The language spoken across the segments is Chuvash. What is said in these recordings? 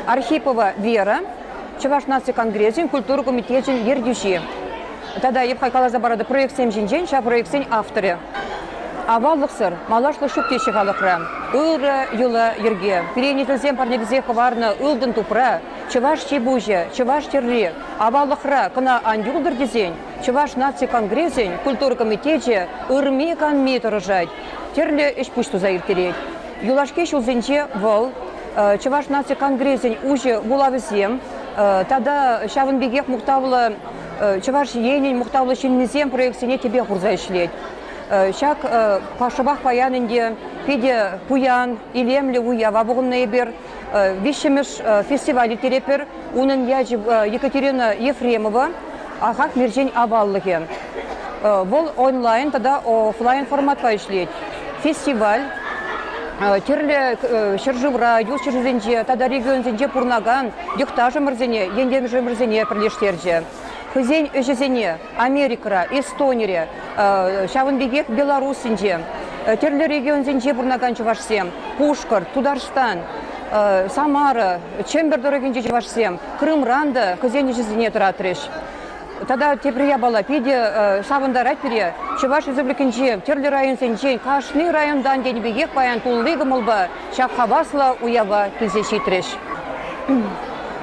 Архипова Вера, Чӑваш наци конгресӗн культура комитечӗн ертӳҫи. Тата эп халь каласа паратӑп проектсем ҫинчен, ҫав проектсен авторӗ. Аваллӑхсӑр малашлӑх ҫук теҫҫӗ халӑхра. Ырӑ йӑла-йӗрке, пире парнелесе хӑварнӑ ылтӑн тупра, чӑваш ҫи-пуҫӗ, чӑваш тӗрри аваллӑхра кӑна ан юлтӑр тесен Чӑваш наци конгресӗн культура комитечӗ ырми-канми тӑрӑшать, тӗрлӗ ӗҫ-пуҫ туса ирттерет. Юлашки ҫулсенче вӑл Чӑваш наци конгресӗн уҫӑ вулавӗсем тата ҫавӑн пекех мухтавлӑ Чӑваш Енӗн мухтавлӑ ҫыннисем проектсене тӗпе хурса ӗҫлет. Ҫак шӑпах паян ӗнтӗ питӗ пуян, илемлӗ уява пухӑннӑ эпир. Виҫҫӗмӗш фестиваль ирттеретпӗр. Унӑн ячӗ Екатерина Ефремова Ахах мерчен аваллӑхӗ. Вӑл онлайн тата офлайн форматпа ӗҫлет. Фестиваль тӗрлӗ ҫӗршывра, ют ҫӗршывсенче тата регионсенче пурӑнакан йӑхташӑмӑрсене, ентешӗмӗрсене пӗрлештерчӗ. Хӑйсен ӗҫӗсене Америкӑра, Эстонире, ҫавӑн пекех Белоруссинче, тӗрлӗ регионсенче пурӑнакан чӑвашсем, Пушкӑрт, Тутарстан, Самара, Чӗмпӗр тӑрӑхӗнчи чӑвашсем Крымран та хӑйсен ӗҫӗсене тӑратрӗҫ. Тата тепӗр япала питӗ савӑнтарать пире. Чӑваш Республикинчи тӗрлӗ районсенчен кашни районтан тенӗ пекех паян тулли кӑмӑлпа ҫак хаваслӑ уява килсе ҫитрӗҫ.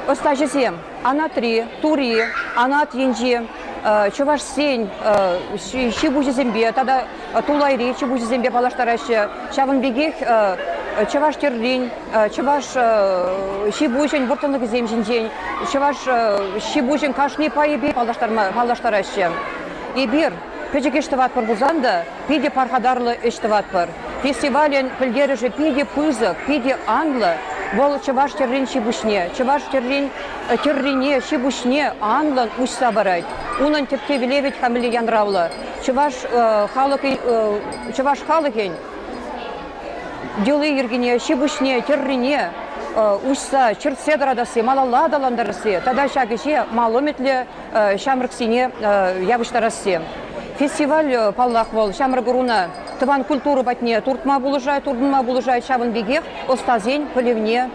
Ӑстаҫӑсем анатри, тури, анат енчи чӑвашсен ҫи-пуҫӗсемпе тата тулайри ҫи-пуҫӗсемпе паллаштараҫҫӗ. Ҫавӑн пекех чӑваш тӗррин, чӑваш ҫи-пуҫӗн вӑрттӑнлӑхӗсем ҫинчен, чӑваш ҫи-пуҫӗн кашни пайӗпе паллаштараҫҫӗ. Эпир пӗчӗк ӗҫ тӑватпӑр пулсан та питӗ пархатарлӑ ӗҫ тӑватпӑр. Фестивалӗн пӗлтерӗшӗ питӗ пысӑк, питӗ анлӑ. Вӑл чӑваш тӗррин ҫи-пуҫне, чӑваш тӗррин тӗррине, ҫи-пуҫне анлӑн уҫса парать. Унӑн тӗп тӗллевӗ мӗнле янравлӑ. Чӑваш халӑхӗн чӑваш халӑхӗн йӑли-йӗркине, ҫи-пуҫне, тӗррине уҫса, чӗртсе тӑратасси, малалла аталантарасси тата ҫак ӗҫе мал ӗмӗтлӗ ҫамрӑксене явӑҫтарасси. Фестиваль, паллах, вӑл ҫамрӑк ӑруна тӑван культура патне туртма пулӑшать, туртӑнма пулӑшать, ҫавӑн пекех ӑстасен пӗлӗвне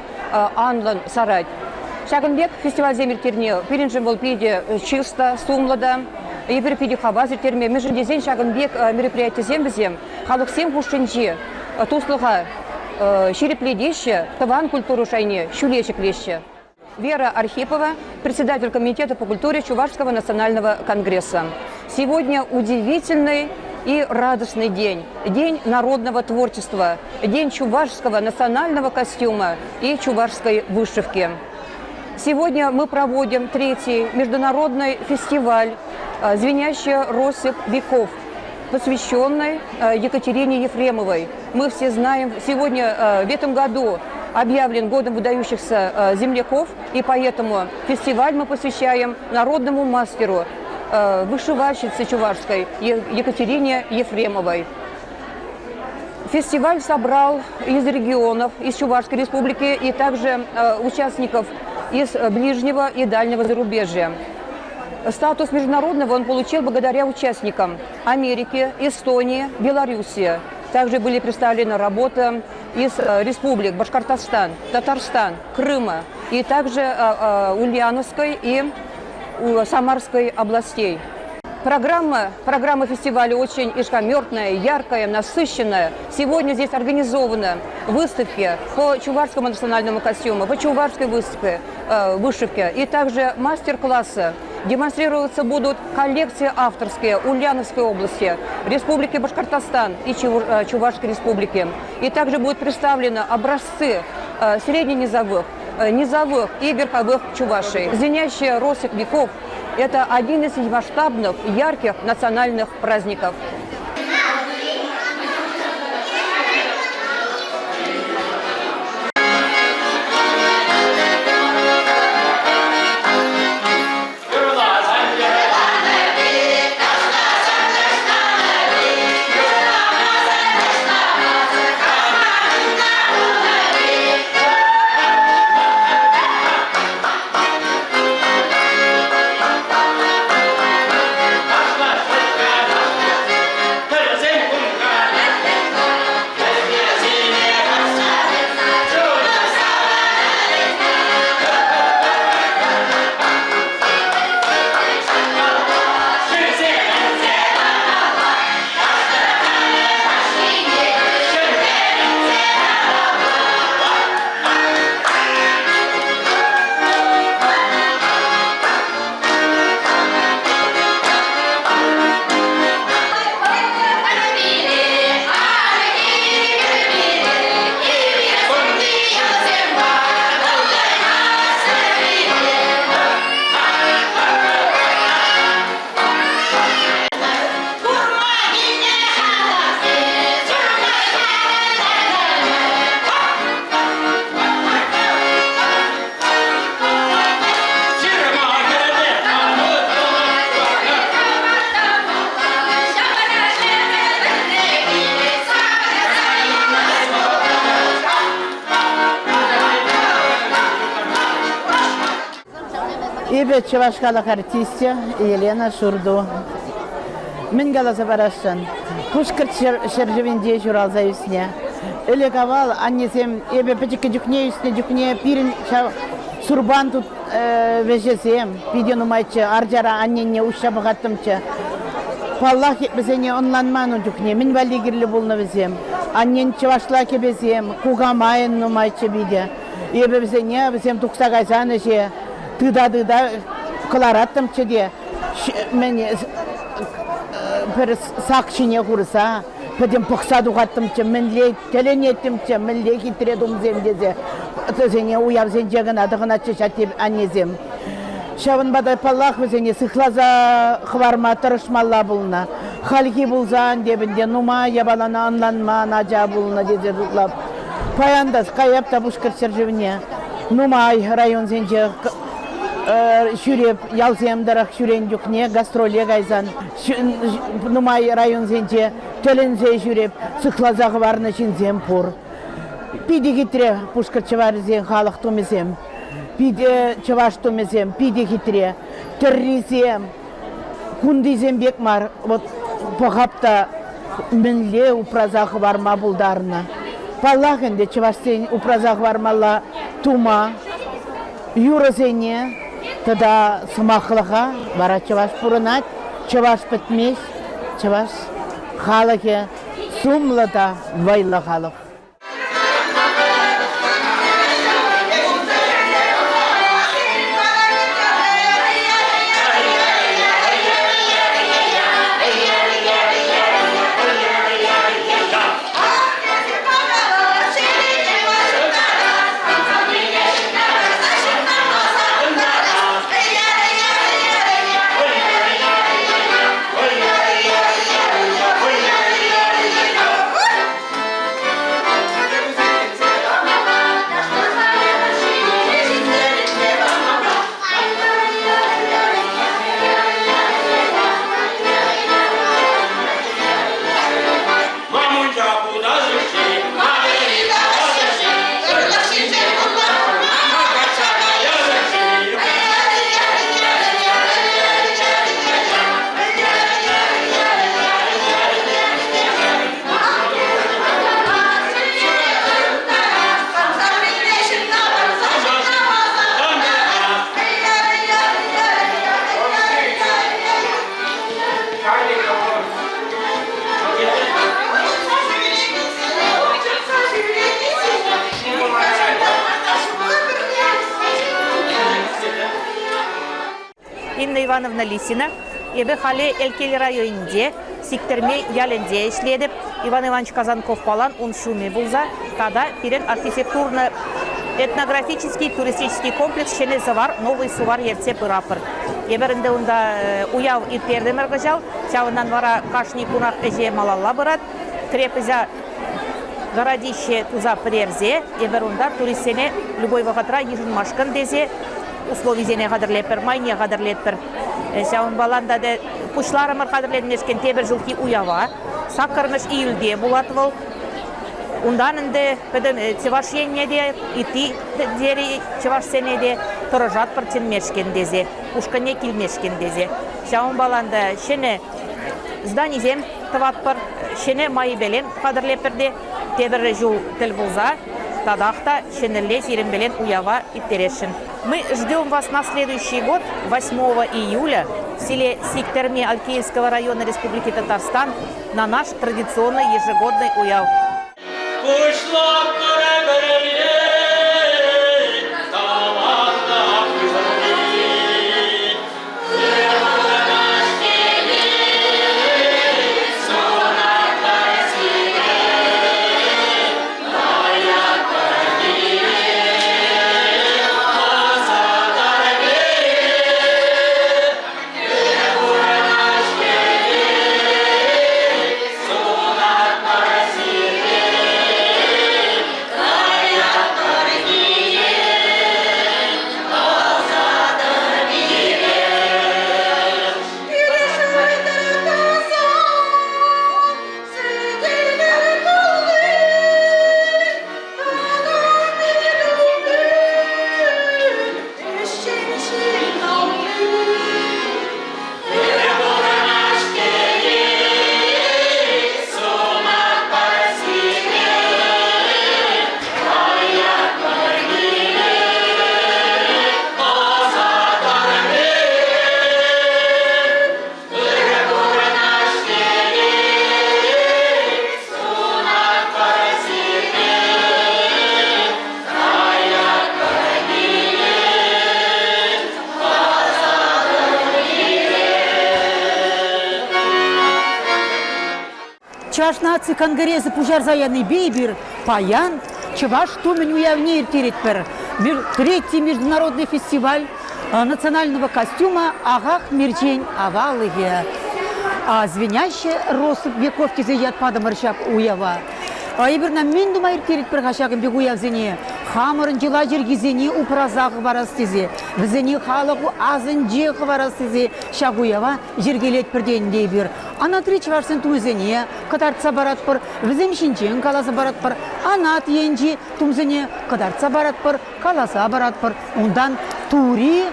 анлӑн сарать. Ҫакӑн пек фестивальсем ирттерни пирӗншӗн вӑл питӗ чыс та, сумлӑ та. Эпир питӗ хавас ирттерме, мӗншӗн тесен ҫакӑн пек мероприятисем вӗсем халӑхсем хушшинчи туслӑха ҫирӗплетеҫҫӗ, тӑван культура шайне ҫӳле ҫӗклеҫҫӗ. Вера Архипова, председатель Комитета по культуре Чувашского национального конгресса. Сегодня удивительный и радостный день. День народного творчества, день чувашского национального костюма и чувашской вышивки. Сегодня мы проводим третий международный фестиваль «Звенящая россыпь веков», посвященный Екатерине Ефремовой. Мы все знаем, сегодня в этом году объявлен годом выдающихся земляков, и поэтому фестиваль мы посвящаем народному мастеру, вышивальщице чувашской Екатерине Ефремовой. Фестиваль собрал из регионов, из Чувашской республики и также участников из ближнего и дальнего зарубежья. Статус международного он получил благодаря участникам Америки, Эстонии, Белоруссии. Также были представлены работы из республик Башкортостан, Татарстан, Крыма и также Ульяновской и Самарской областей. Программа, программа фестиваля очень искромёртная, яркая, насыщенная. Сегодня здесь организованы выставки по чувашскому национальному костюму, по чувашской выставке, вышивке и также мастер-классы. Демонстрироваться будут коллекции авторские Ульяновской области, Республики Башкортостан и Чувашской республики. И также будут представлены образцы средненизовых, низовых и верховых чувашей. Звенящая россыпь веков – это один из масштабных, ярких национальных праздников. Эпӗ чӑваш халӑх артисчӗ Елена Шурту. Мӗн каласа парасшӑн? Пушкӑрт ҫӗршывӗнче ҫуралса ӳснӗ. Ӗлӗк-авал аннесем эпӗ пӗчӗккӗ чухне ӳснӗ чухне пирӗн ҫав сурпан вӗҫӗсем питӗ нумайччӗ. Арчара аннене уҫса пӑхаттӑмччӗ. Паллах, вӗсене ӑнланман ун чухне. Мӗн валли кирлӗ пулнӑ вӗсем? Аннен чӑвашла кӗпесем, кукамайӑн нумайччӗ питӗ. Эпӗ вӗсене, вӗсем тухса кайсан ӗҫе тыта-тыта кӑлараттӑмччӗ те мӗн пӗр сак ҫине хурса пӗтӗм пӑхса тухаттӑмччӗ, мӗнле тӗлӗнеттӗмччӗ, мӗнле хитре тумсем тесе. Вӗсене уявсенче кӑна тӑхӑнатчӗҫ атте-аннесем. Ҫавӑнпа та, паллах, вӗсене сыхласа хӑварма тӑрӑшмалла пулнӑ. Хальхи пулсан тепӗн те нумай япалана ӑнланман ача пулнӑ тесе шутлап. Паян та каяп та Пушкӑрт ҫӗршывне. Нумай районсенче ҫӳреп, ялсем тӑрӑх ҫӳрен чухне гастроле кайсан нумай районсенче тӗлӗнсе ҫӳреп, сыхласа хӑварнӑ ҫынсем пур. Питӗ хитре пушкӑрт чӑвашӗсен халӑх тумӗсем, питӗ чӑваш тумӗсем, питӗ хитре. Тӗррисем, кунтисем пек мар. Вот пӑхап та мӗнле упраса хӑварма пултарнӑ. Паллах ӗнтӗ, чӑвашсен упраса хӑвармалла тума, юрӑсене тата сӑмахлӑха вара чӑваш пурӑнать, чӑваш пӗтмест, чӑваш халӑхӗ сумлӑ та вӑйлӑ халӑх. Инна Ивановна Лисина. Эпӗ халӗ Элкел районӗнче Сиктӗрме ялӗнче ӗҫлетӗп. Иван Иванович Казанков палан ун ҫумӗ пулса тата пирӗн архитектурно-этнографический туристический комплекс Ҫӗнӗ Сӑвар, Новый Сувар ертсе пыратпӑр. Эпир ӗнтӗ унта уяв ирттертӗмӗр кӑҫал. Ҫавӑнтан вара кашни кунах ӗҫе малалла пырать. Крепость городище туса пӗтерсе эпир унта туристсене любой вӑхӑтра йышӑнмашкӑн тесе условисене хатӗрлетпӗр, майне хатӗрлетпӗр. Ҫавӑнпалан та пуҫларӑмӑр хатӗрленмешкӗн тепӗр ҫулхи уява. Саккӑрмӗш июльте пулать вӑл. Унтан ӗнтӗ пӗтӗм Чӑваш Енне те, ытти тӗнчери чӑвашсене те тӑрӑшатпӑр чӗнмешкӗн тесе, ушкӑнне килмешкӗн тесе. Ҫавӑнпалан та ҫӗнӗ зданисем тӑватпӑр, ҫӗнӗ майӗпелен хатӗрлетпӗр те тепӗр ҫул тӗл пулса татах та ҫӗнӗлле сирӗнпелен уява ирттересшӗн. Мы ждем вас на следующий год, 8 июля, в селе Сиктерме Алькеевского района Республики Татарстан на наш традиционный ежегодный уяв. Пуҫлатпӑр ӗмӗрне, таван та Чӑваш наци конгресӗ пуҫарса янипе эпир паян чӑваш тумӗн уявне ирттеретпӗр. Третий международный фестиваль национального костюма «Ахах мерчен аваллӑхӗ». Звенящая россыпь веков тесе ят патӑмӑр ҫак уява. Эпир ӑна мӗн тума ирттеретпӗр-ха ҫакӑн пек уявсене? Хамӑрӑн йӑла-йӗркесене упраса хӑварас тесе, вӗсене халӑх асӗнче хӑварас тесе ҫак уява йӗркелетпӗр тенӗ эпир. Анатри чӑвашсен тумӗсене кӑтартса паратпӑр, вӗсем ҫинчен каласа паратпӑр, анат енчи тумсене кӑтартса паратпӑр, каласа паратпӑр. Унтан тури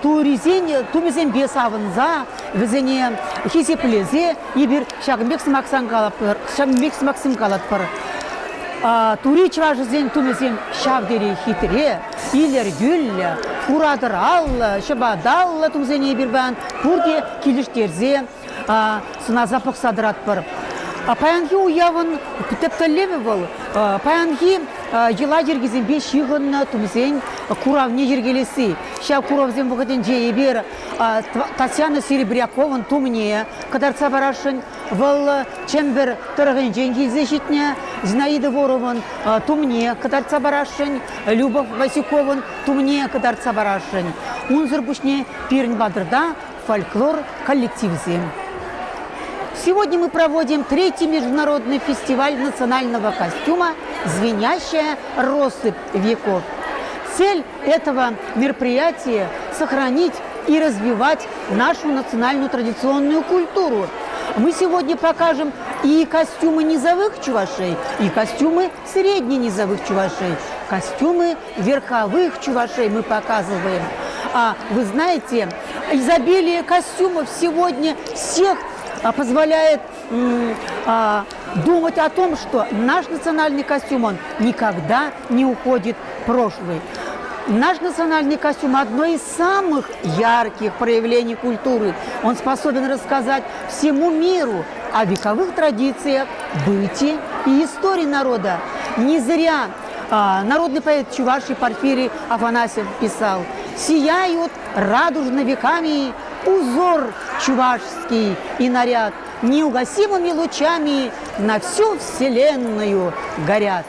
турисен тумӗсемпе савӑнса, вӗсене хисеплесе эпир ҫакӑн пек сӑмахсем калатпӑр, ҫакӑн пек сӑмахсем калатпӑр. Тури чӑвашӗсен тумӗсем ҫав тери хитре, илӗртӳллӗ, хуратӑраллӑ, ҫӑпаталлӑ тумсене эпир паян пурте килӗштерсе сӑнаса пӑхса тӑратпӑр. Паянхи уявӑн тӗп тӗллевӗ вӑл паянхи йӑла-йӗркесемпе ҫыхӑннӑ тумсен куравне йӗркелесси. Ҫав куравсем вӑхӑтӗнче эпир Татьяна Серебряковӑн тумне кӑтартса парасшӑн. Вӑл Чӗмпӗр тӑрӑхӗнчен килсе ҫитнӗ. Зинаида Воровӑн тумне кӑтартса парасшӑн, Любовь Васюковӑн тумне кӑтартса парасшӑн. Унсӑр пуҫне пирӗн патӑрта фольклор коллективсем. Сегодня мы проводим третий международный фестиваль национального костюма «Звенящая россыпь веков». Цель этого мероприятия – сохранить и развивать нашу национальную традиционную культуру. Мы сегодня покажем и костюмы низовых чувашей, и костюмы средненизовых чувашей, костюмы верховых чувашей мы показываем. А вы знаете, изобилие костюмов сегодня всех позволяет думать о том, что наш национальный костюм, он никогда не уходит в прошлый. Наш национальный костюм – одно из самых ярких проявлений культуры. Он способен рассказать всему миру о вековых традициях, быте и истории народа. Не зря народный поэт Чуваши Порфирий Афанасьев писал «Сияют радужно веками узор чувашский и наряд, неугасимыми лучами на всю вселенную горят».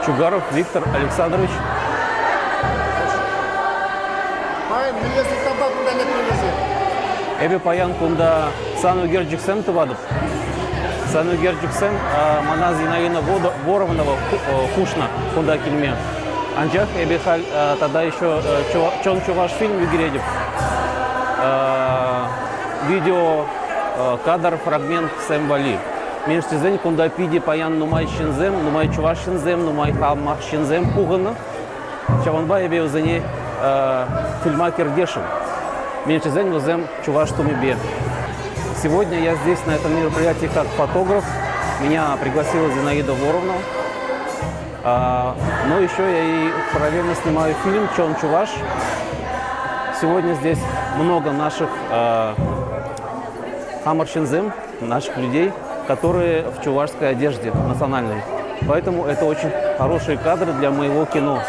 Чугаров Виктор Александрович. Паян мӗнле сӑлтавпа кунта лекрӗн Эпӗ паян кунта сан ӳкерчӗксем тӑватӑп. Сан ӳкерчӗксем мана Зинаида Воронова хушнӑ кунта килме. Анчах эпӗ халь тата еще чӑн чӑваш фильм ӳкеретӗп. Видео кадр фрагментсем валли. Менш тесен кунта питӗ паян нумай ҫынсем, нумай чӑваш ҫынсем, нумай хамах ҫынсем пухӑннӑ. Ҫавӑнпа эпӗ вӗсене фильма кӗртесшӗн. Менш тесен вӗсем чӑваш тумӗпе. Сегодня я здесь на этом мероприятии как фотограф. Меня пригласила Зинаида Воровна. Но еще я и параллельно снимаю фильм «Чон Чуваш». Сегодня здесь много наших хамарщинзым, наших людей, которые в чувашской одежде национальной. Поэтому это очень хорошие кадры для моего кино.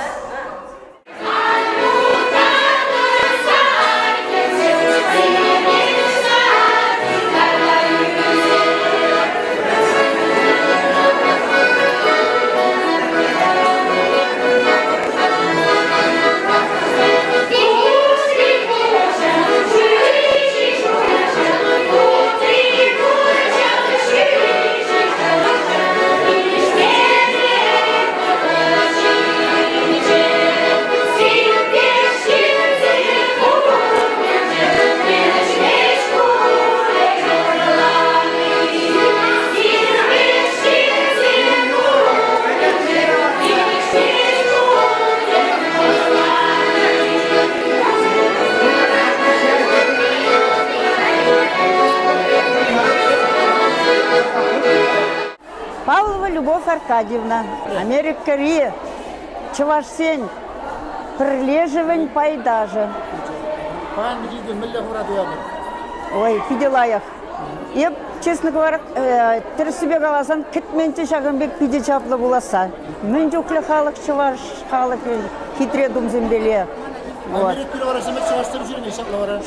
Павлова Любовь Аркадьевна, Америкӑри чӑвашсен пӗрлешӗвӗн пайташӗ. Паян килте мӗнле хура туятӑр? Ой, питӗ лайӑх. Эп, честно говоря, тӗрӗссипе каласан, кӗтменччӗ ҫакӑн пек питӗ чаплӑ пуласса. Мӗн чухлӗ халӑх чӑваш халӑхӗ хитре тумсемпеле. Вот. Америкӑри вара ҫемӗт чӑвашсем ҫӳренӗ ҫапла вара.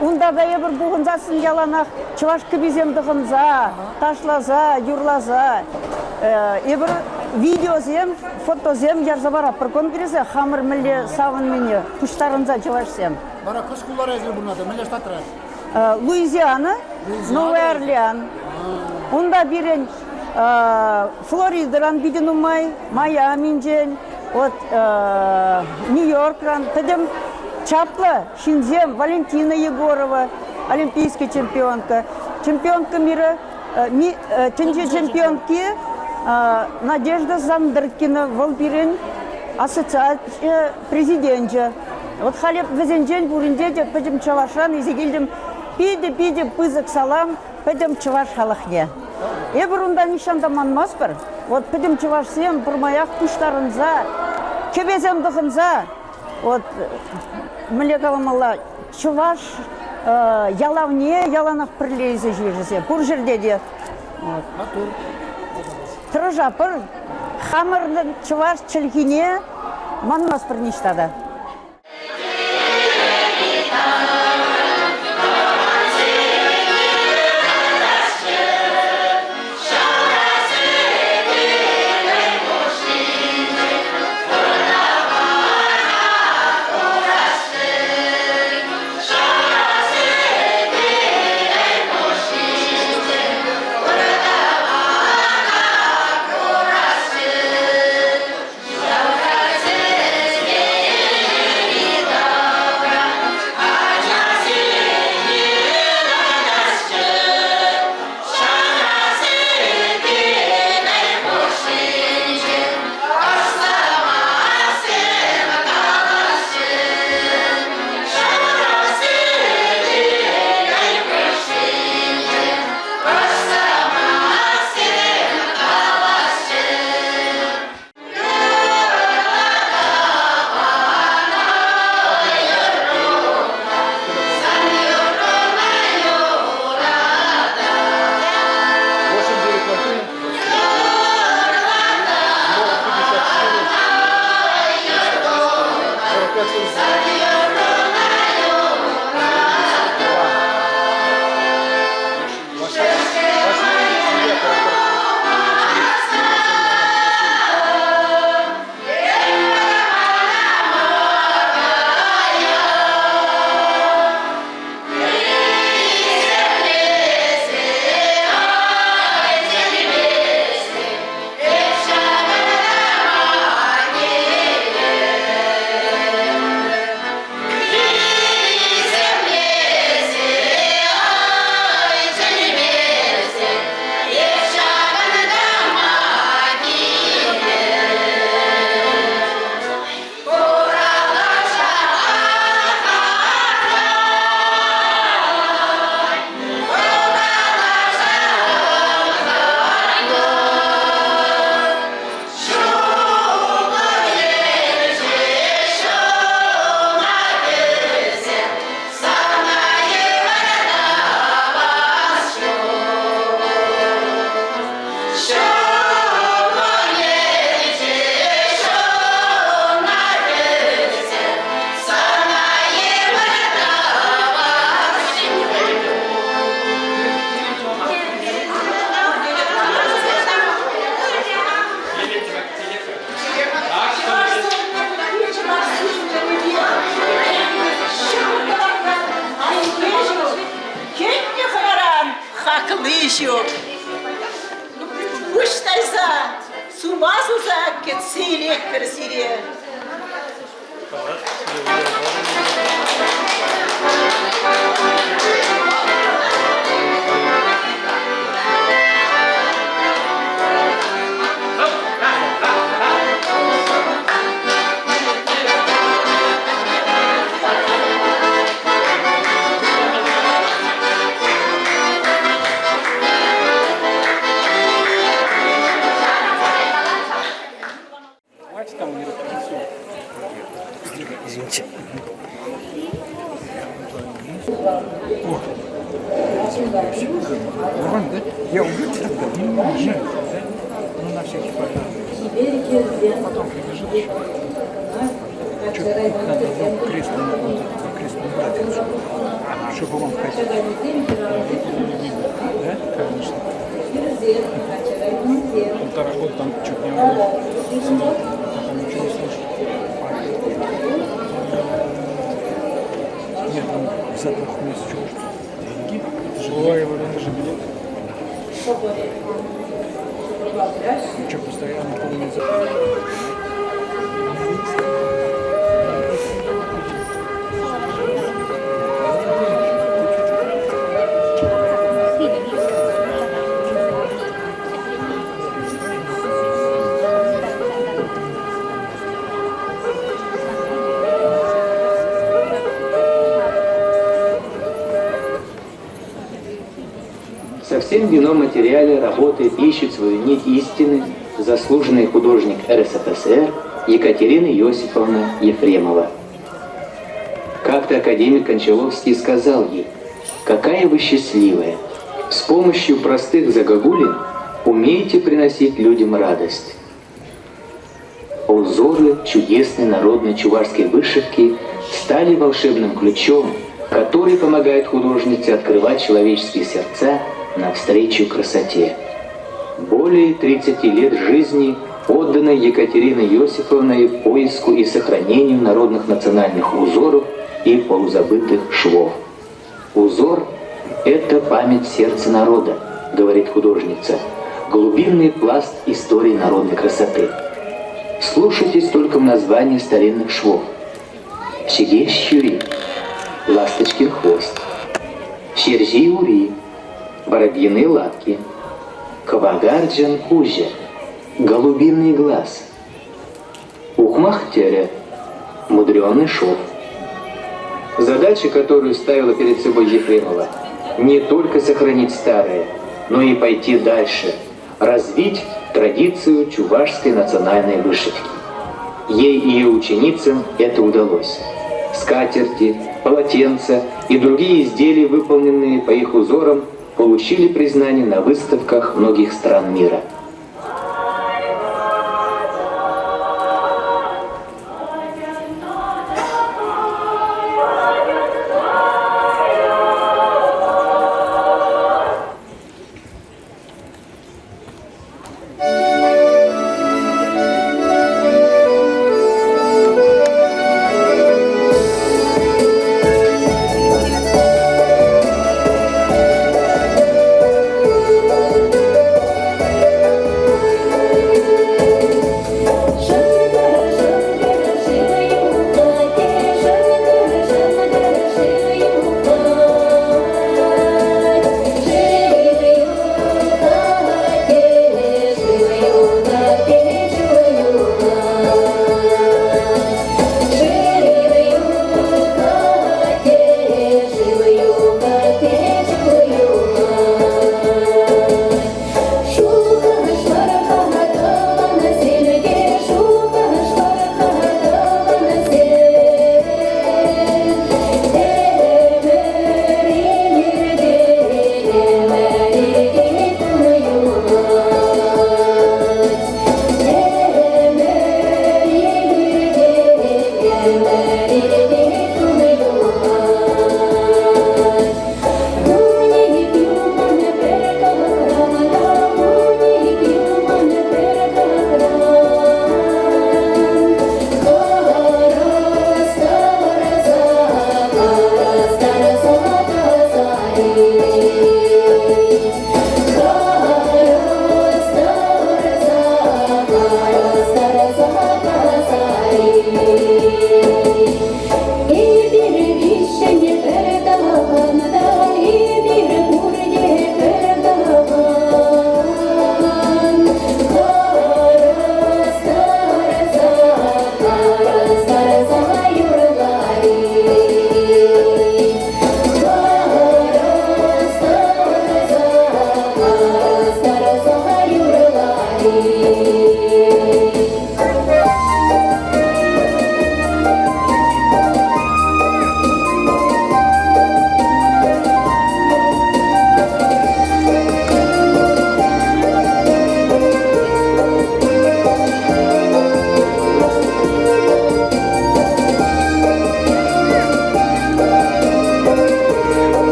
Унта та эпир пухӑнсассӑн яланах чӑваш кӗписем тӑхӑнса, ташласа, юрласа. Эпир видеосем, фотосем ярса паратпӑр конгресса хамӑр мӗнле савӑннине пуҫтарӑнса чӑвашсем. Вара хӑш хулара эсир пурӑнатӑр? Мӗнле штатра? Луизиана, Новый Орлеан. Унта пирӗн Флоридӑран питӗ нумай, Майаминчен, вот Нью-Йоркран пӗтӗм чаплӑ ҫынсем Валентина Егорова, олимпийский чемпионка, чемпионка мира, тӗнче чемпионки Надежда Сандркина, вӑл пирӗн ассоциаци президенчӗ. Вот халӗ вӗсенчен пуринче те пӗтӗм чӑвашран илсе килтӗм питӗ-питӗ пысӑк салам пӗтӗм чӑваш халӑхне. Эпир унта нихҫан та манмастпӑр. Вот пӗтӗм чӑвашсем пӗрмаях пуҫтарӑнса, кӗпесем тӑхӑнса, вот мӗнле каламалла, чӑваш ялавне яланах пӗрле илсе ҫӳресе, пур ҫӗрте те. Маттур. Тӑрӑшатпӑр. Хамӑрӑн чӑваш чӗлхине манмастпӑр ниҫта та. Кӗтнӗ хӑнаран хакли ҫук. Пуҫ тайса, сума суса кӗтсе илетпӗр сире. Хватит там не репетицию. Извините. О. Нормально, да? Я уберу тогда? Не, не жаль, да? Ну, на всякий пожарный. Потом прибежит еще. Что, надо в кресло, вот это кресло убрать отсюда, чтобы вам ходить. Да? Конечно. Полтора года там чуть не умер. Сидел. Там ничего не слышал. Нет, там за 2 месяцев чего что? Деньги? Это же, Ой, это же билет. Ну что, постоянно помнится. Со всем вином материале работает, ищет свою нить истины заслуженный художник РСФСР Екатерина Иосифовна Ефремова. Как-то академик Кончаловский сказал ей, «Какая вы счастливая! С помощью простых загогулин умеете приносить людям радость». Узоры чудесной народной чувашской вышивки стали волшебным ключом, который помогает художнице открывать человеческие сердца навстречу красоте. Более 30 лет жизни отдано Екатериной Иосифовной поиску и сохранению народных национальных узоров и полузабытых швов. Узор – это память сердца народа, говорит художница, глубинный пласт истории народной красоты. Слушайтесь только в названии старинных швов. Чӗкеҫ хӳри, ласточкин хвост, Ҫерҫи ури, воробьиные лапки, Кӑвакарчӑн куҫӗ, голубиный глаз, Ухмах тӗрӗ, мудреный шов. Задача, которую ставила перед собой Ефремова, не только сохранить старое, но и пойти дальше, развить традицию чувашской национальной вышивки. Ей и ее ученицам это удалось. Скатерти, полотенца и другие изделия, выполненные по их узорам, получили признание на выставках многих стран мира.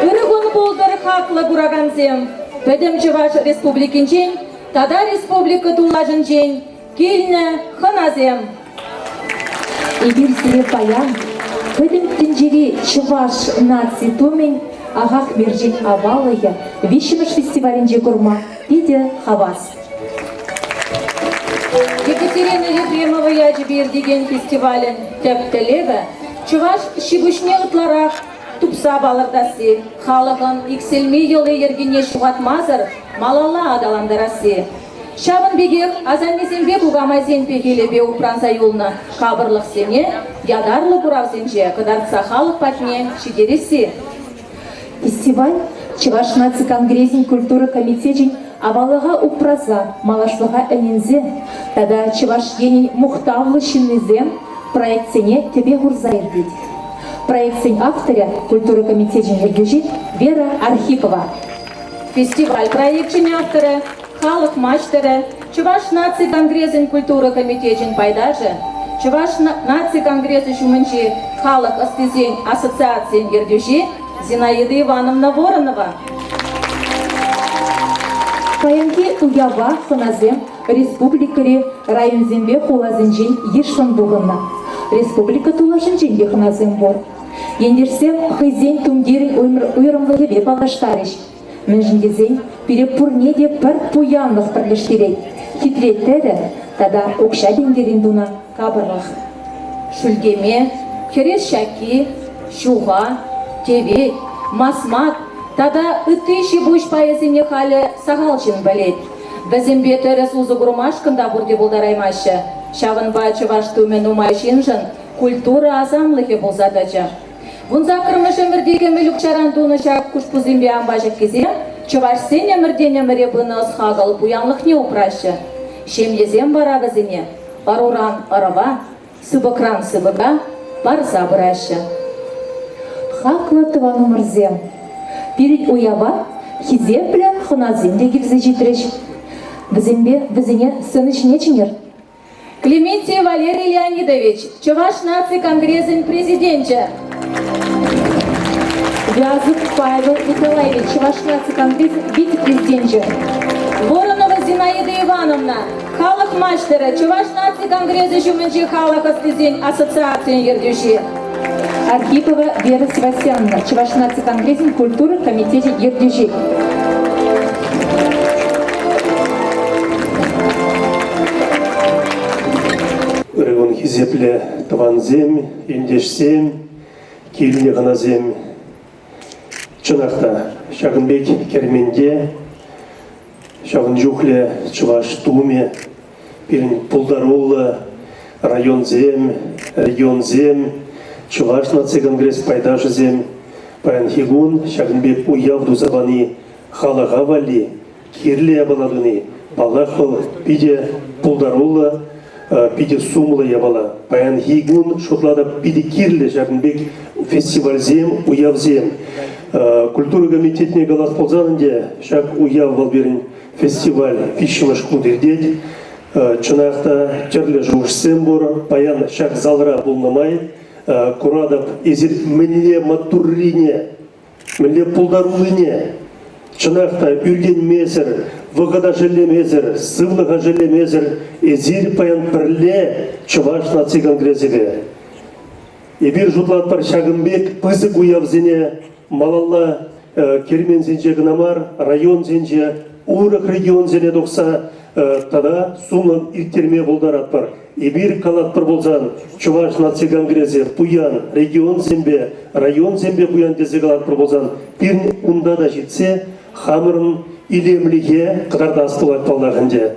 Ырӑ кун пултӑр, хаклӑ куракансем! Пӗтӗм Чӑваш Республикинчен тата республика тулашӗнчен килнӗ хӑнасем! Эпир сире паян пӗтӗм тӗнчери чӑваш наци тумӗн Ахах-мерчен аваллӑхӗ виҫҫӗмӗш фестивалӗнче курма питӗ хавас. Екатерина Ефремова ячӗпе иртекен фестивалӗн тӗп тӗллевӗ чӑваш ҫи-пуҫне ытларах тупса палӑртасси, халӑхӑн иксӗлми йӑли-йӗркине ҫухатмасӑр малалла аталантарасси. Ҫавӑн пекех асаннесемпе кукамайсен пехилӗпе упранса юлнӑ капӑрлӑхсене ятарлӑ куравсенче кӑтартса халӑх патне ҫитересси. Фестиваль Чӑваш наци конгресӗн культура комитечӗн аваллӑха упраса малашлӑха ӗненсе тата Чӑваш Енӗн мухтавлӑ ҫыннисем проектсене тӗпе хурса иртет. Проектсен авторӗ культура комитечӗн ертӳҫи Вера Архипова. Фестиваль проекчӗн авторӗ, халӑх маҫтӑрӗ, Чӑваш наци конгресӗн культура комитечӗн пайташӗ, Чӑваш наци конгресӗ ҫумӗнчи халӑх ӑстисен ассоциацийӗн ертӳҫи Зинаида Ивановна Воронова. Паянхи уява хӑнасем республикӑри районсемпе хуласенчен йышлӑн пухӑннӑ. Республика тулашӗнчен те хӑнасем пур. Ентешсем хӑйсен тумтирӗн уйрӑмлӑхӗпе паллаштарӗҫ. Мӗншӗн тесен пире пурне те пӗр пуянлӑх пӗрлештерет, хитре тӗрӗ тата укҫа-тенкӗрен тунӑ капӑрлӑх. Шӳлкеме, хӗрес ҫакки, ҫуха, тевет, масмак тата ытти ҫи-пуҫ пайӗсене халӗ сахал ҫын пӗлет. Вӗсемпе тӗрӗс усӑ курмашкӑн та пурте пултараймаҫҫӗ. Ҫавӑнпа чӑваш тумӗ нумай ҫыншӑн культура асамлӑхӗ пулса тӑчӗ. Вунсаккӑрмӗш ӗмӗрти кӗмӗл укҫаран тунӑ ҫак хушпусемпе ампаҫӑккисем чӑвашсен ӗмӗртен ӗмӗре пынӑ ӑс-хакӑл пуянлӑхне упраҫҫӗ. Ҫемьесем вара вӗсене ӑруран ӑрӑва, сыпӑкран сыпӑка парса пыраҫҫӗ. Хаклӑ тӑванӑмӑрсем! Пирӗн уява хисеплӗ хӑнасем те килсе ҫитрӗҫ. Вӗсемпе вӗсене сцена ҫине чӗнер. Клементий Валерий Леонидович, Чӑваш наци конгресӗн президенчӗ. Вязов Павел Николаевич, Чӑваш наци конгресӗн вице-президенчӗ. Воронова Зинаида Ивановна, халӑх маҫтӑрӗ, Чӑваш наци конгресӗ ҫумӗнчи халӑх ӑстисен ассоциацийӗн ертӳҫи. Архипова Вера Севастьяновна, Чӑваш наци конгресӗн культура комитечӗн ертӳҫи. Ырӑ кун хисеплӗ тӑвансем, ентешсем, килнӗ хӑнасем. Чӑнах та, ҫакӑн пек керменте ҫавӑн чухлӗ чӑваш тумӗ, пирӗн пултаруллӑ районсем, регионсем, Чӑваш наци конгресс пайташӗсем паянхи кун ҫакӑн пек уяв туса пани халӑха валли кирлӗ япала туни, паллах, вӑл питӗ пултаруллӑ. питӗ сумлӑ япала. Паянхи кун шутлатӑп питӗ кирлӗ ҫакӑн пек фестивальсем, уявсем. Культура комитетне калас пулсан ӗнтӗ ҫак уяв вӑл пирӗн фестиваль виҫҫӗмӗш хут иртет. Чӑнах та тӗрлӗ шухӑшсем пур. Паян ҫак залра пулнӑ май куратӑп, эсир мӗнле маттуррине Мӗнле пултаруллине чӑнах та ӳркенмесӗр, вӑхӑта шеллемесӗр, сывлӑха шеллемесӗр эсир паян пӗрле Чӑваш наци конгресӗпе. Эпир шутлатпӑр ҫакӑн пек пысӑк уявсене малалла керменсенче кӑна мар, районсенче, урӑх регионсене тухса тата сумлӑн ирттерме пултаратпӑр. Эпир калатпӑр пулсан, Чӑваш наци конгресӗ пуян регионсемпе, районсемпе пуян тесе калатпӑр пулсан, пирӗн унта та ҫитсе хамӑрӑн илемлӗхе кӑтартас пулать паллах ӗнтӗ.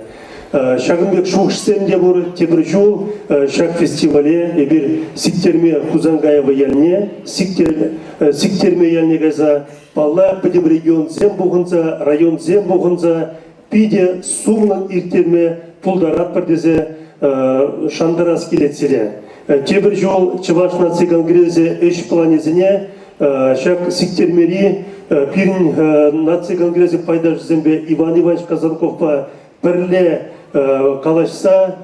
Ҫакӑн пек шухӑшсем те пур. Тепӗр ҫул ҫак фестивале эпир Сиктерме Хусанкаева ялне, Сиктерме ялне кайса, паллах, пӗтӗм регионсем пухӑнса, районсем пухӑнса питӗ сумлӑн ирттерме пултаратпӑр тесе шантарас килет сире. Тепӗр ҫул Чӑваш наци конгресӗ ӗҫ планӗсене ҫак Сиктермери пирӗн наци конгресӗ пайташӗсемпе Иван Иванович Казанковпа пӗрле калаҫса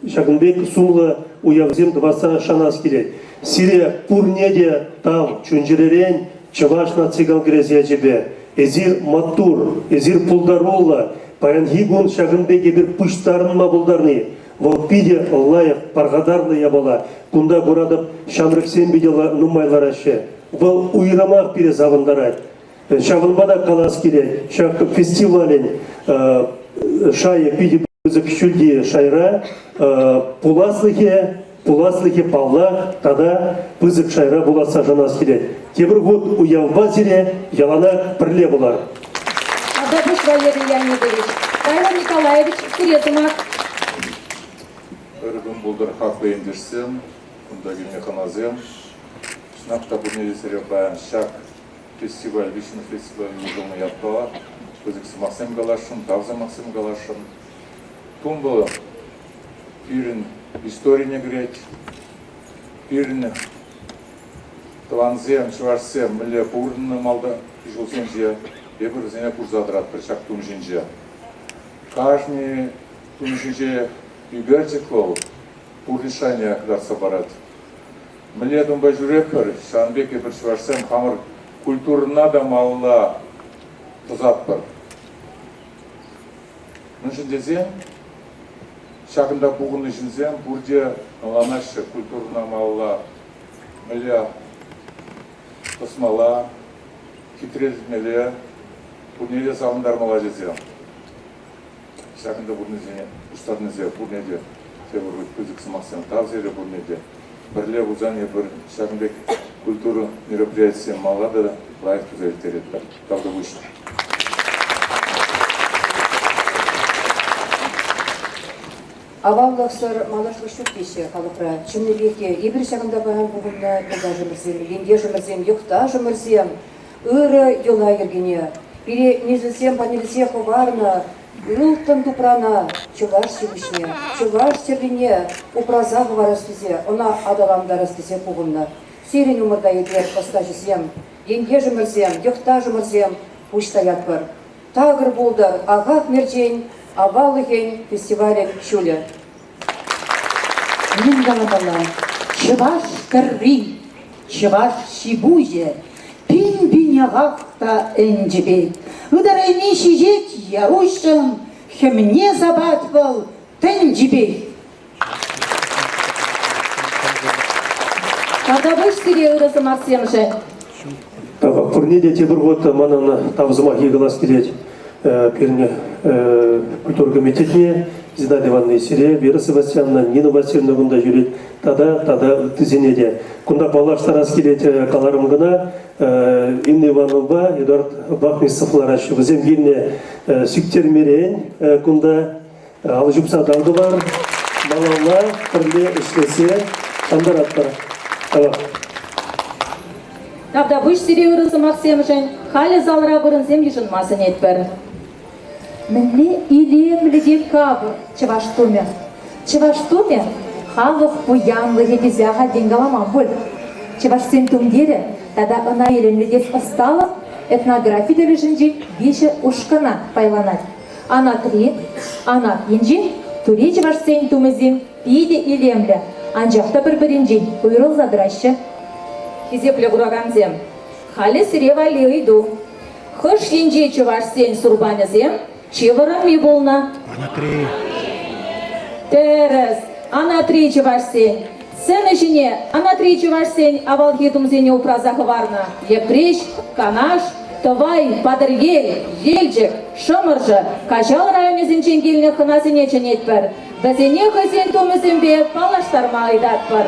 ҫакӑн пек сумлӑ уявсем тӑвасса шанас килет. Сире пурне те тав чун-чӗререн Чӑваш наци конгресӗ ячӗпе. Эсир маттур, эсир пултаруллӑ. Паянхи кун ҫакӑн пек эпир пуҫтарӑнма пултарни вӑл питӗ лайӑх, пархатарлӑ япала. Кунта куратӑп, ҫамрӑксем питӗ нумай лараҫҫӗ. Вӑл уйрӑмах пире савӑнтарать. Ҫавӑнпа та калас килет, ҫак фестивалӗн шайӗ питӗ пысӑк ҫӳлти шайра. Пуласлӑхӗ Пуласлӑхӗ паллах тата пысӑк шайра пуласса шанас килет. Тепӗр хут уявпа сире яланах пӗрле пулар. Тавтапуҫ, Валерий Леонидович. Павел Николаевич, сире сӑмах. Ырӑ кун пултӑр, хаклӑ ентешсем, кунта килнӗ хӑнасем. Чӑнах та пурне те сире паян ҫак фестиваль, виҫҫӗмӗш фестиваль уҫӑлнӑ ятпа пысӑк сӑмахсем каласшӑн, тав сӑмахсем каласшӑн. Тумпӑ пирӗн историне кӗрет. Пирӗн тӑвансем, чӑвашсем мӗнле пурӑннӑ малта ҫулсенче, эпир вӗсене курса тӑратпӑр ҫак тум ҫинче. Кашни тум ҫинче ӳкерчӗк вӑл пурнӑҫ шайне кӑтартса парать. Мӗнле тумпа ҫӳретпӗр, ҫавӑн пек эпир чӑвашсем хамӑр культурӑна та малалла тӑсатпӑр. Мӗншӗн тесен ҫакӑнта пухӑннӑ ҫынсем пурте ӑнланаҫҫӗ культурӑна малалла мӗнле тӑсмалла, хитрелетмелле, пурне те савӑнтармалла тесе. Ҫакӑнта пурнисене пуҫтарнисем пурне те тепӗр хут пысӑк сӑмахсем тав сире пурне те. Пӗрле пулсан эпир ҫакӑн пек культура мероприятисем малалла та лайӑх туса ирттеретпӗр. Тавтапуҫ. Аваллӑхсӑр малашлӑх ҫук теҫҫӗ халӑхра. Чӑннипех те эпир ҫакӑнта паян пухӑннӑ юлташӑмӑрсем, ентешӗмӗрсем, йӑхташӑмӑрсем ырӑ йӑла-йӗркене, пире несӗлсем парнелесе хӑварнӑ ылтӑн тупрана чӑваш ҫимӗҫне, чӑваш тӗррине упраса хӑварас тесе, ӑна аталантарас тесе пухӑннӑ. Сирӗн умӑрта эпир, ӑстаҫӑсем, ентешӗмӗрсем, йӑхташӑмӑрсем пуҫ таятпӑр. Такӑр пултӑр ахах-мерчен аваллӑхӗн фестивалӗн ҫулӗ. Мӗн каламалла, чӑваш тӗрри, чӑваш ҫи-пуҫӗ пин-пин ахах та ӗнчӗ пек. Ытарайми ҫиҫет яр-уҫҫӑн, хӗмне сапать вӑл тӗнчипех. Тавтапуҫ сире ырӑ сӑмахсемшӗн. Тавах пурне те тепӗр хут манӑн тав сӑмахӗ калас килет. Пирӗн культура комитетне Зинаида Ивановна сире, Вера Севастьяновна, Нина Васильевна кунта ҫӳрет тата тата ыттисене те. Кунта паллаштарас килет каларӑм кӑна. Инна Ивановнӑпа Эдуард Бахмисов лараҫҫӗ. Вӗсем килнӗ Сиктермерен кунта Алӑ ҫупса тав тӑвар, малалла пӗрле ӗҫлесе шантаратпӑр. Тавах. Тавтапуҫ сире ырӑ сӑмахсемшӗн. Халӗ залра вырӑнсем йышӑнма сӗнетпӗр. Мӗнле илемлӗ те капӑр чӑваш тумӗ. Чӑваш тумӗ халӑх пуянлӑхӗ тесе ахальтен каламан пуль. Чӑвашсен тумтирӗ тата ӑна илемлетес ӑсталӑх этнографи тӗлӗшӗнчен виҫӗ ушкӑна пайланать. Анатри, анат енчи тури чӑвашсен тумӗсем питӗ илемлӗ, анчах та пӗр-пӗринчен уйрӑлса тӑраҫҫӗ. Хисеплӗ куракансем, халӗ сире валли ыйту. Хӑш енчи чӑвашсен сурпанӗсем чи вӑрӑмми пулнӑ? Анатри. Тӗрӗс. Анатри чӑвашсен. Сцена ҫине анатри чӑвашсен авалхи тумсене упраса хӑварнӑ Йӗпреҫ, Канаш, Тӑвай, Патӑрьел, Елчӗк, Шӑмӑршӑ, Каҫал районӗсенчен килнӗ хӑнасене чӗнетпӗр. Вӗсене хӑйсен тумӗсемпе паллаштарма ыйтатпӑр.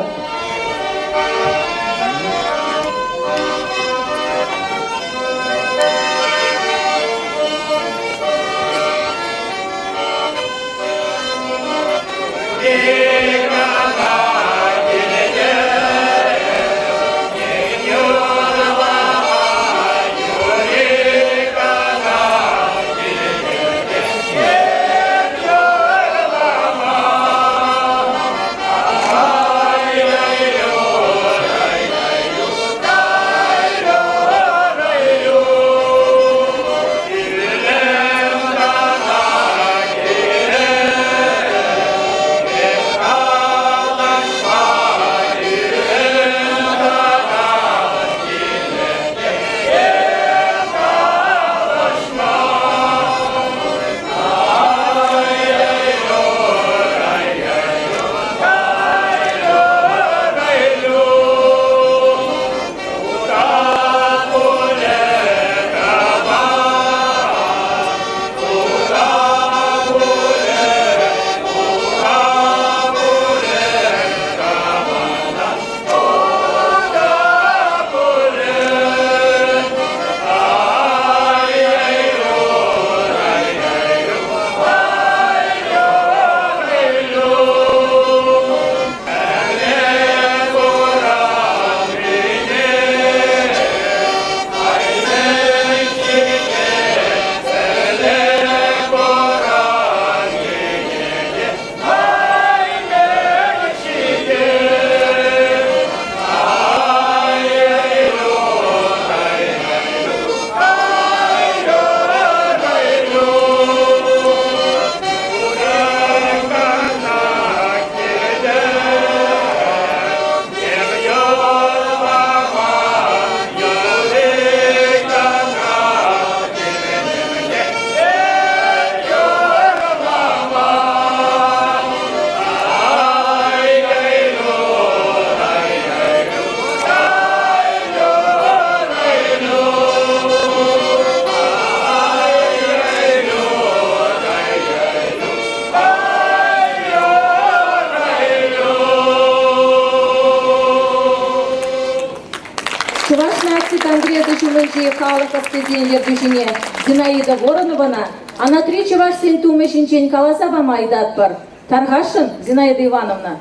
Чӑваш наци конгресӗ ҫумӗнчи халӑх ӑстисен ертӳҫине Зинаида Воронована анатри чӑвашсен тумӗ ҫинчен каласа пама ыйтатпӑр. Тархасшӑн, Зинаида Ивановна.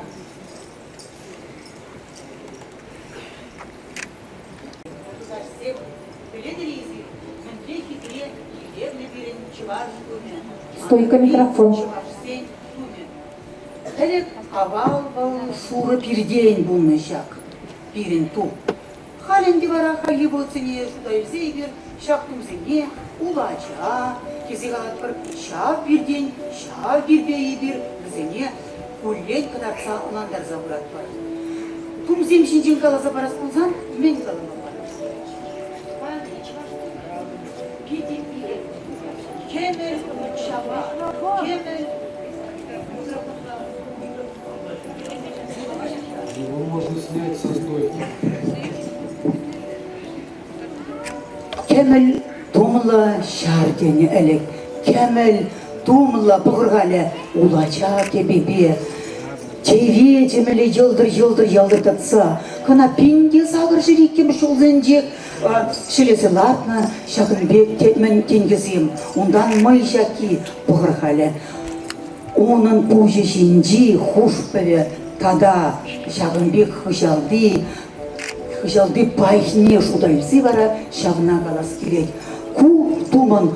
Стойка микрофон. Ӗлӗк авал вӑл шурӑ пиртен пулнӑ ҫак пирӗн тум. Халь ӗнтӗ вара хальхи вӑхӑтсене шута илсе эпир ҫак тумсене улача тесе калатпӑр. Ҫав пиртен, ҫав пирпе эпир вӗсене куллен кӑтартса ӑнлантарса пыратпӑр. Тумсем ҫинчен каласа парас пулсан мӗн каламалла? Паянхи чӑваш питӗ илемлӗ. Кӗмӗл мунчапа, кӗмӗл Его можно снять со стойки. Кӗмӗл тумлӑ ҫар тенӗ ӗлӗк. Кӗмӗл тумлӑ пӑхӑр-халӗ улача кӗпепе. Чӗре йӑлтӑр-йӑлтӑр ялтӑртатса кӑна пин те 802-мӗш ҫулсенче ҫӗлесе лартнӑ ҫакӑн пек тетмӗн тенкӗсем. Унтан мӑй ҫакки пӑхӑр-халӗ. Унӑн пуҫӗ ҫинчи хушпӑвӗ тата ҫакӑн пек хыҫалти хыҫалти пайне шута илсе вара ҫавна калас килет. Ку тумӑн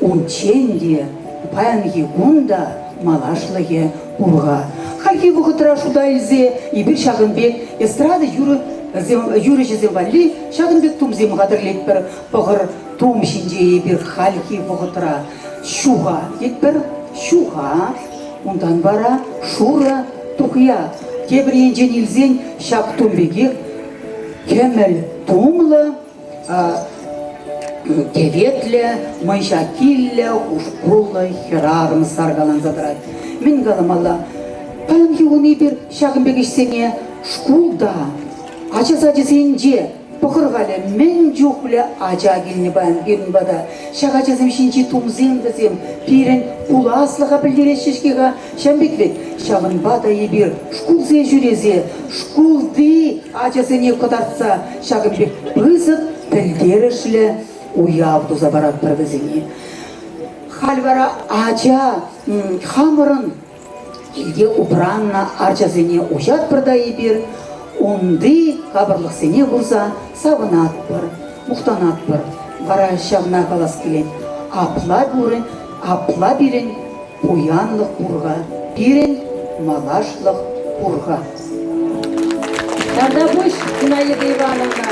унччен те, паянхи кун та малашлӑхӗ пур-ха. Хальхи вӑхӑтра шута илсе эпир ҫакӑн пек эстрада юрӑҫӗсем валли ҫакӑн пек тумсем хатӗрлетпӗр. Пӑхӑр, тум ҫинче эпир хальхи вӑхӑтра ҫуха тетпӗр, ҫуха, унтан вара шурӑ тухья. Тепӗр енчен илсен ҫак тум пекех кӗмӗл тумлӑ теветлӗ, мӑйҫакиллӗ, хушпуллӑ хӗрарӑм саркаланса тӑрать. Мӗн каламалла? Паянхи кун эпир ҫакӑн пек ӗҫсене шкулта, ача сачӗсенче пӑхӑр-халӗ мӗн чухлӗ ача килнӗ паян пирӗн пата. Ҫак ачасем ҫинчи тумсем вӗсем пирӗн пуласлӑха пӗлтереҫҫӗ-ҫке-ха. Ҫавӑн пек вӗт. Ҫавӑнпа та эпир шкулсене ҫӳресе шкулти ачасене кӑтартса ҫакӑн пек пысӑк пӗлтерӗшлӗ уяв туса паратпӑр вӗсене. Халь вара ача хамӑрӑн килте упраннӑ арчасене уҫатпӑр та эпир унти капӑрлӑхсене курса савӑнатпӑр, мухтанатпӑр. Вара ҫавна калас килет. Апла пурӗ, апла пирӗн пуянлӑх пур-ха, пирӗн малашлӑх пур-ха. Тавтапуҫ, Зинаида Ивановна.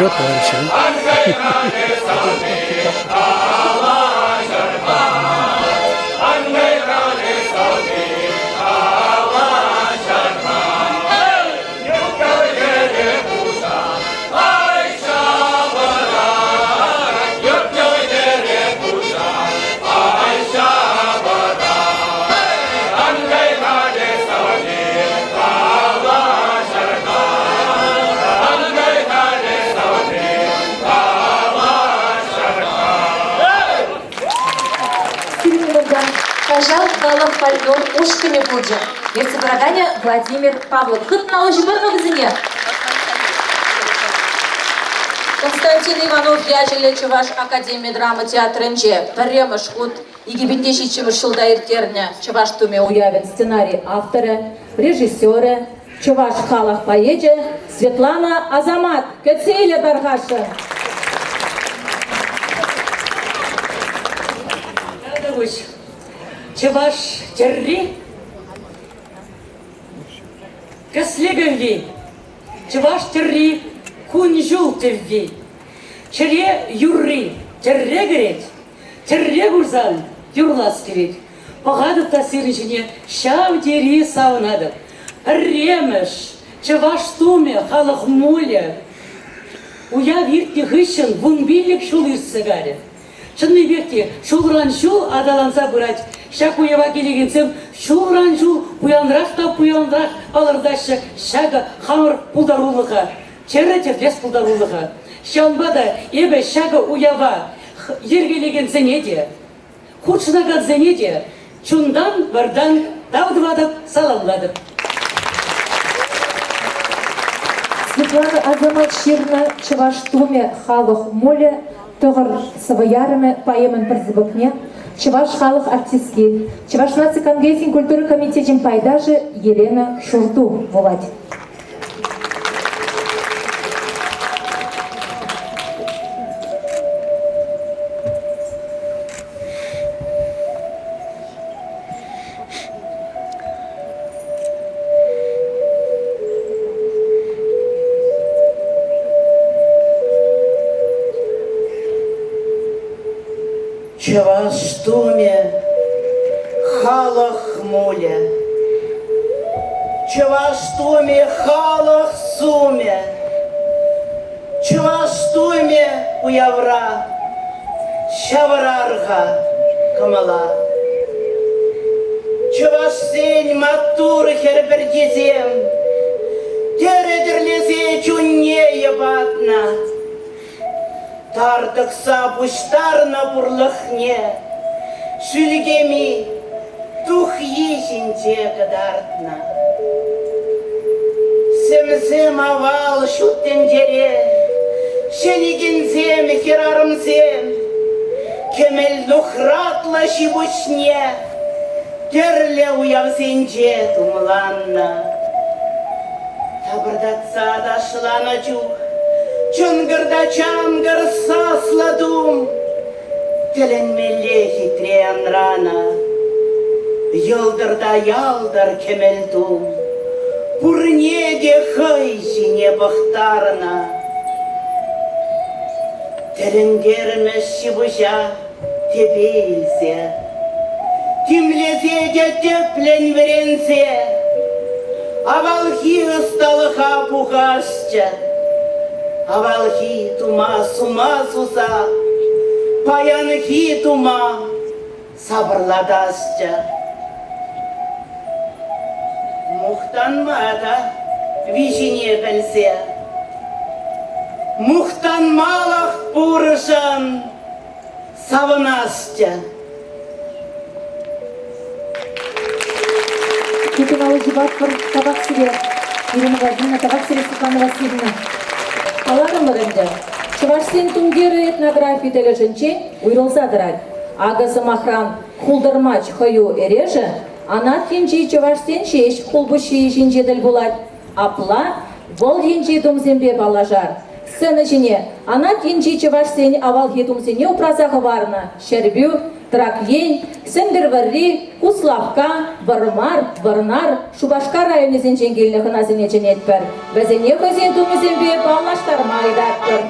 Вперед, товарищи! халӑх фольклор ушкӑнӗ пулчӗ. Ертсе пыраканӗ Владимир Павлов. Хытнӑ алӑ ҫупӑр-ха вӗсене. Константин Иванов ячӗллӗ Чӑваш академи драма театрӗнче пӗрремӗш хут 2007 ҫулта ирттернӗ Чӑваш тумӗ уявӗн сценари авторӗ, режиссерӗ, чӑваш халӑх поэчӗ Светлана Асамат. Кӗтсе илӗ тархасшӑн. Тавтапуҫ. Чӑваш тӗрри кӗсле кӗвви, чӑваш тӗрри кун-ҫул тӗвви, чӗре юрри тӗрре кӗрет, Тӗрре курсан юрлас килет. Пӑхатӑп та сирӗн ҫине ҫав тери савӑнатӑп. Пӗрремӗш чӑваш тумӗ, халӑх мулӗ. Уяв иртнӗ хыҫҫӑн 15 ҫул иртсе кайрӗ. Чӑннипех те ҫулран ҫул аталанса пырать. Ҫак уява килекенсем ҫулран ҫул пуянрах та пуянрах палӑртаҫҫӗ ҫакӑ хамӑр пултарулӑха, чӗрӗ тӗрлес пултарулӑха. Ҫавӑнпа та эпӗ ҫакӑ уява йӗркелекенсене те, хутшӑнакансене те чунтан-вартан тав тӑватӑп, саламлатӑп. Светлана Асамат ҫырнӑ Чӑваш тумӗ халӑх мулӗ тӑхӑр сӑвӑ ярӑмӗ поэмӑн пӗр сыпӑкне Чӑваш халӑх артистки, Чӑваш наци конгресӗн культура комитечӗн пайташӗ Елена Шурту вулать. Чӑваш тумӗ халӑх мулӗ. Чӑваш тумӗ халӑх сумӗ. Чӑваш тумӗ уявра ҫавӑрар-ха кӑмӑла. Чӑвашсен маттур хӗр пӗрчисем тӗрӗ тӗрлесе чунне йӑпатнӑ. Тар тӑкса пуҫтарнӑ пурлӑхне шӳлкеми тухйи ҫинче кӑтартнӑ. Сӗмсӗм авал ҫут тӗнчере ҫӗнекенсем, хӗрарӑмсем кӗмӗл нухратлӑ ҫи-пуҫне тӗрлӗ уявсенче тумланнӑ. Тапӑртатса ташланӑ чух чӑнкӑр та чанкӑр саслӑ тум тӗлӗнмелле хитре янранӑ. Йӑлтӑр та ялтӑр кӗмӗл тум пурне те хӑй ҫине пӑхтарнӑ. Тӗлӗнтермӗш ҫи-пуҫа тӗпе илсе, тимлесе те тӗплӗн вӗренсе авалхи ӑсталӑха пухасчӗ, авалхи тума сума суса паянхи тума сапӑрлатасчӗ. Мухтанма та виҫине пӗлсе, мухтанмалӑх пуршӑн савӑнасчӗ. Тытӑна уҫӑпатпӑр. Тавах сире, Ирина Владимировна, тавах сире, Светлана Васильевна. Каларӑмӑр ӗнтӗ, чӑвашсен тумтирӗ этнографи тӗлӗшӗнчен уйрӑлса тӑрать. Акӑ, сӑмахран, хултӑрмач хӑю эрешӗ анат енчи чӑвашсен ҫеҫ хулпуҫҫийӗ ҫинче тӗл пулать. Апла вӑл енчи тумсемпе паллашар. Сцена ҫине анат енчи чӑвашсен авалхи тумсене упраса хӑварнӑ Ҫӗрпӳ, Трак ен, Сӗнтӗрвӑрри, Куславкка, Вӑрмар, Вӑрнар, Шупашкар районӗсенчен килнӗ хӑнасене чӗнетпӗр. Вӗсене хӑйсен тумӗсемпе паллаштарма ыйтатпӑр.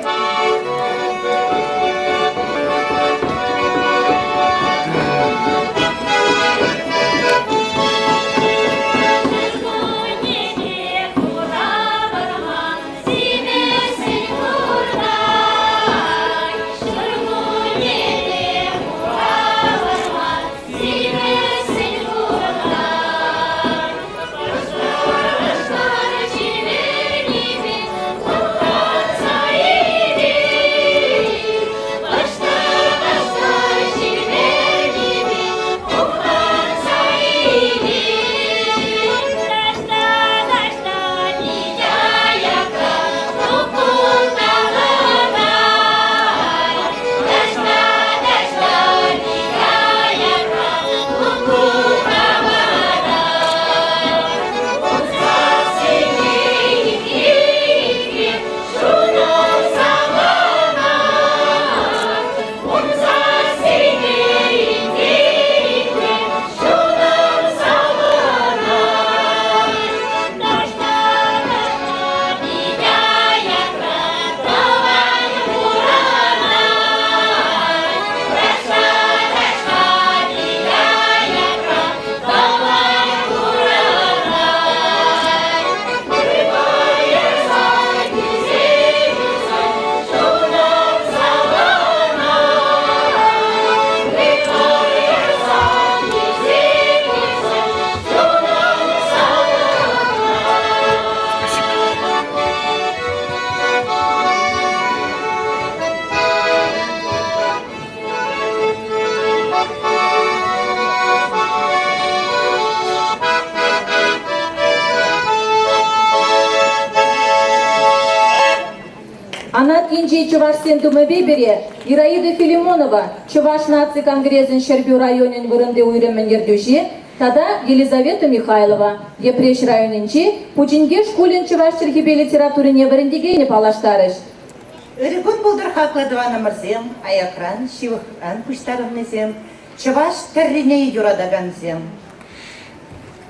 енчи чӑвашсен тумӗпе пире Ираида Филимонова, Чӑваш наци конгресӗн Ҫӗрпӳ районӗн вырӑнти уйрӑмӗн ертӳҫи тата Елизавета Михайлова, Йӗпреҫ районӗнчи Пучинке шкулӗн чӑваш чӗлхипе литературине вӗрентекенӗ паллаштарӗҫ. Ырӑ кун пултӑр хаклӑ тӑванӑмӑрсем, аякран, ҫывӑхран пуҫтарӑннисем, чӑваш тӗррине юратакансем.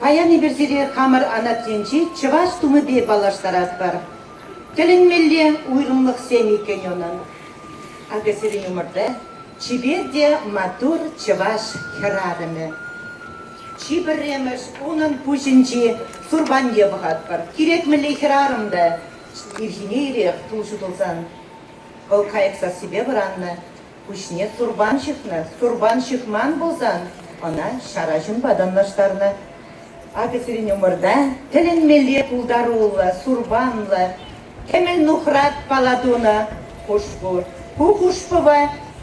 Паян эпир сире хамӑр анат енчи чӑваш тумӗпе паллаштаратпӑр. Тӗлӗнмелле уйрӑмлӑхсем иккен унӑн. Акӑ сирӗн умӑрта чипер те маттур чӑваш хӗрарӑмӗ. Чи пӗрремӗш унӑн пуҫӗнчи сурпанне пӑхатпӑр. Кирек мӗнле хӗрарӑм та ирхине ирех тул ҫутӑлсан вӑл кайӑк сассипе вӑраннӑ, пуҫне сурпан ҫыхнӑ, сурпан ҫыхман пулсан ӑна ҫара ҫынпа танлаштарнӑ. Акӑ сирӗн умӑрта тӗлӗнмелле пултаруллӑ, сурпанлӑ, кӗмӗл нухрат пала тунӑ хушпу. Ку хушпӑва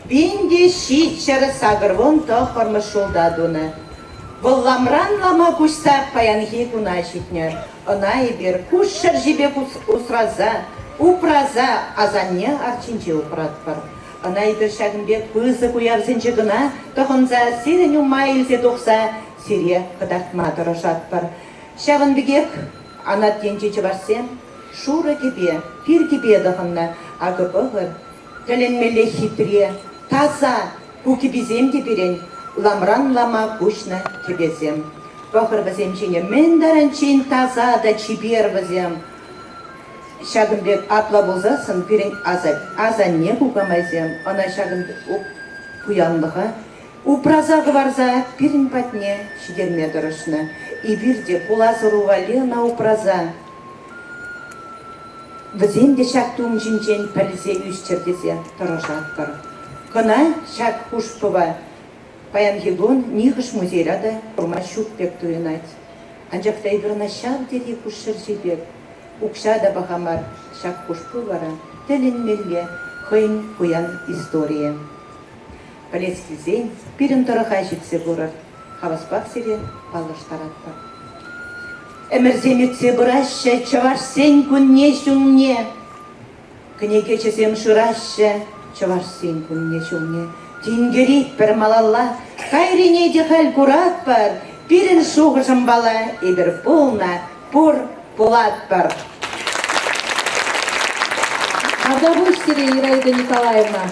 1789 ҫулта тунӑ. Вӑл ламран лама куҫса паянхи куна ҫитнӗ. Ӑна эпир куҫ шӑрҫи пек усраса, упраса асанне арчинче упратпӑр. Ӑна эпир ҫакӑн пек пысӑк уявсенче кӑна тӑхӑнса сирӗн умма илсе тухса сире кӑтартма тӑрӑшатпӑр. Ҫавӑн пекех анат енчи чӑвашсем шурӑ кӗпе, пир кӗпе тӑхӑннӑ. Акӑ пӑхӑр, тӗлӗнмелле хитре, таса ку кӗписем те пирӗн ламран лама куҫнӑ кӗпесем. Пӑхӑр вӗсем ҫине мӗн таранччен таса та чипер вӗсем. Ҫакӑн пек апла пулсассӑн пирӗн асанне кукамайсем ӑна ҫакӑн пуянлӑха упраса хӑварса пирӗн патне ҫитерме тӑрӑшнӑ. Эпир те пулас ӑру валли ӑна упраса вӗсем те ҫак тум ҫинчен пӗлсе ӳсчӗр тесе тӑрӑшатпӑр. Кӑна ҫак хушпӑва паянхи кун нихӑш музейра та курма ҫук пек туйӑнать. Анчах та эпир ӑна ҫав тери куҫ шӑрҫи пек укҫа та паха мар, ҫак хушпу вара тӗлӗнмелле хӑйӗн пуян историйӗ. Пӗлес килсен пирӗн тӑрӑха ҫитсе курӑр, хаваспах сире паллаштаратпӑр. Ӗмӗрсем иртсе пыраҫҫӗ чӑвашсен кунне-ҫулне. Кӗнекеҫӗсем шыраҫҫӗ чӑвашсен кунне-ҫулне. Тинкеретпӗр малалла, кайрине те халь куратпӑр, пирӗн шухӑшӑмпала эпир пулнӑ, пур пулатпӑр. Тавтапуҫ сире, Ираида Николаевна.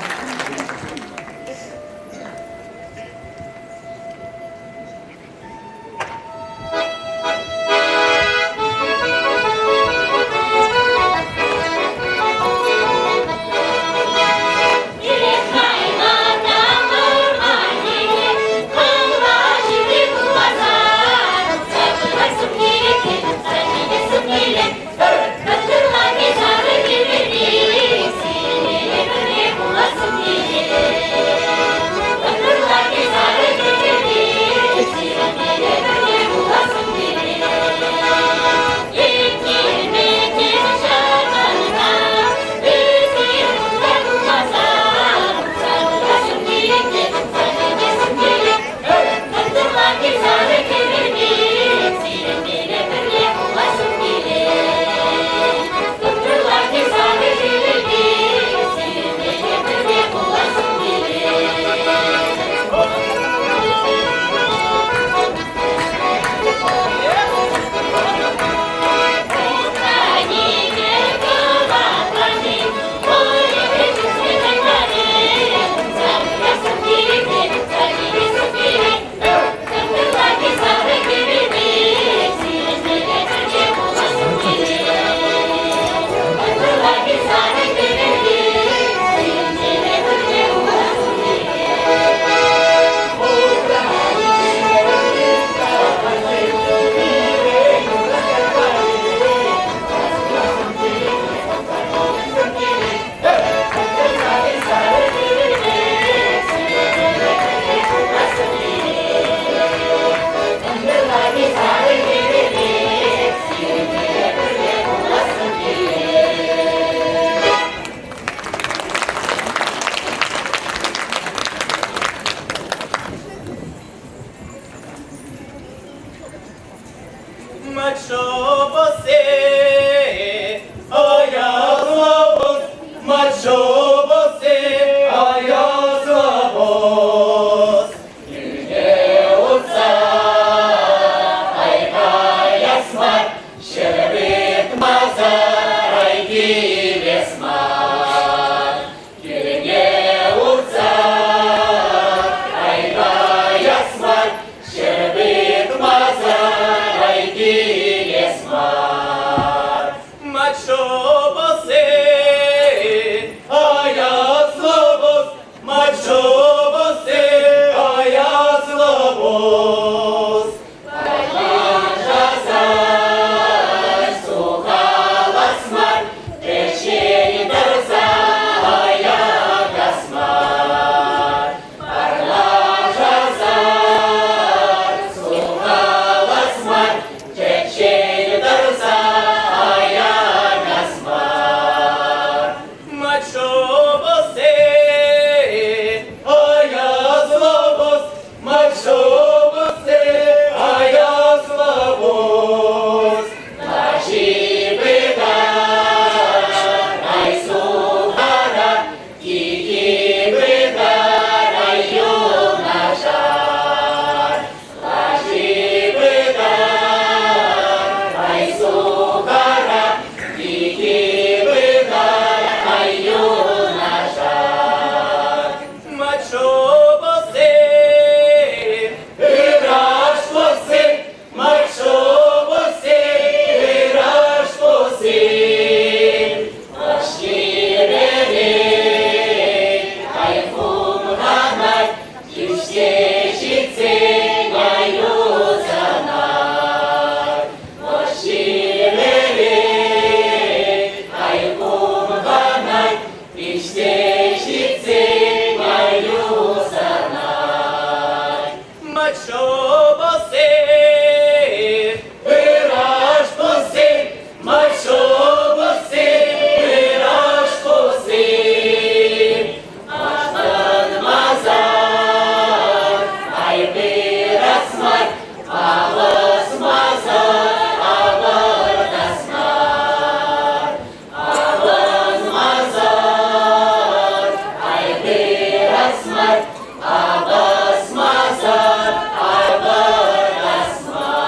мар, Ҫӗрӗк масар ай килес мар. Килне урса ай каяс мар, Ҫӗрӗк масар ай килес мар. Мачо аяслыбыз, мачо аяслыбыз. Парлашасар сухалас мар, пӗччен тӑрса аякас мар. Парлашасар сухалас мар, пӗччен тӑрса аякас мар. Мачо аяслыбыз, мачо аяслыбыз. Лаши быдар, ай сухара, кики быдар, ай юнашар. Лаши быдар, ай сухара, кики быдар, ай юнашар. Мачо ыраш босы, мачо ыраш босы. Ашкирере, ай хумханать, кишке ҫитсен ай юсанать. Ашкирере, ай хумханать, кишке ҫитсен ай юсанать. Мачо ыраш босы, мачо ыраш босы. Аштынмазар, ай пырас мар, авӑсмасӑр авӑртас мар. Авӑсмасӑр, ай пырас мар, авӑсмасӑр авӑртас мар.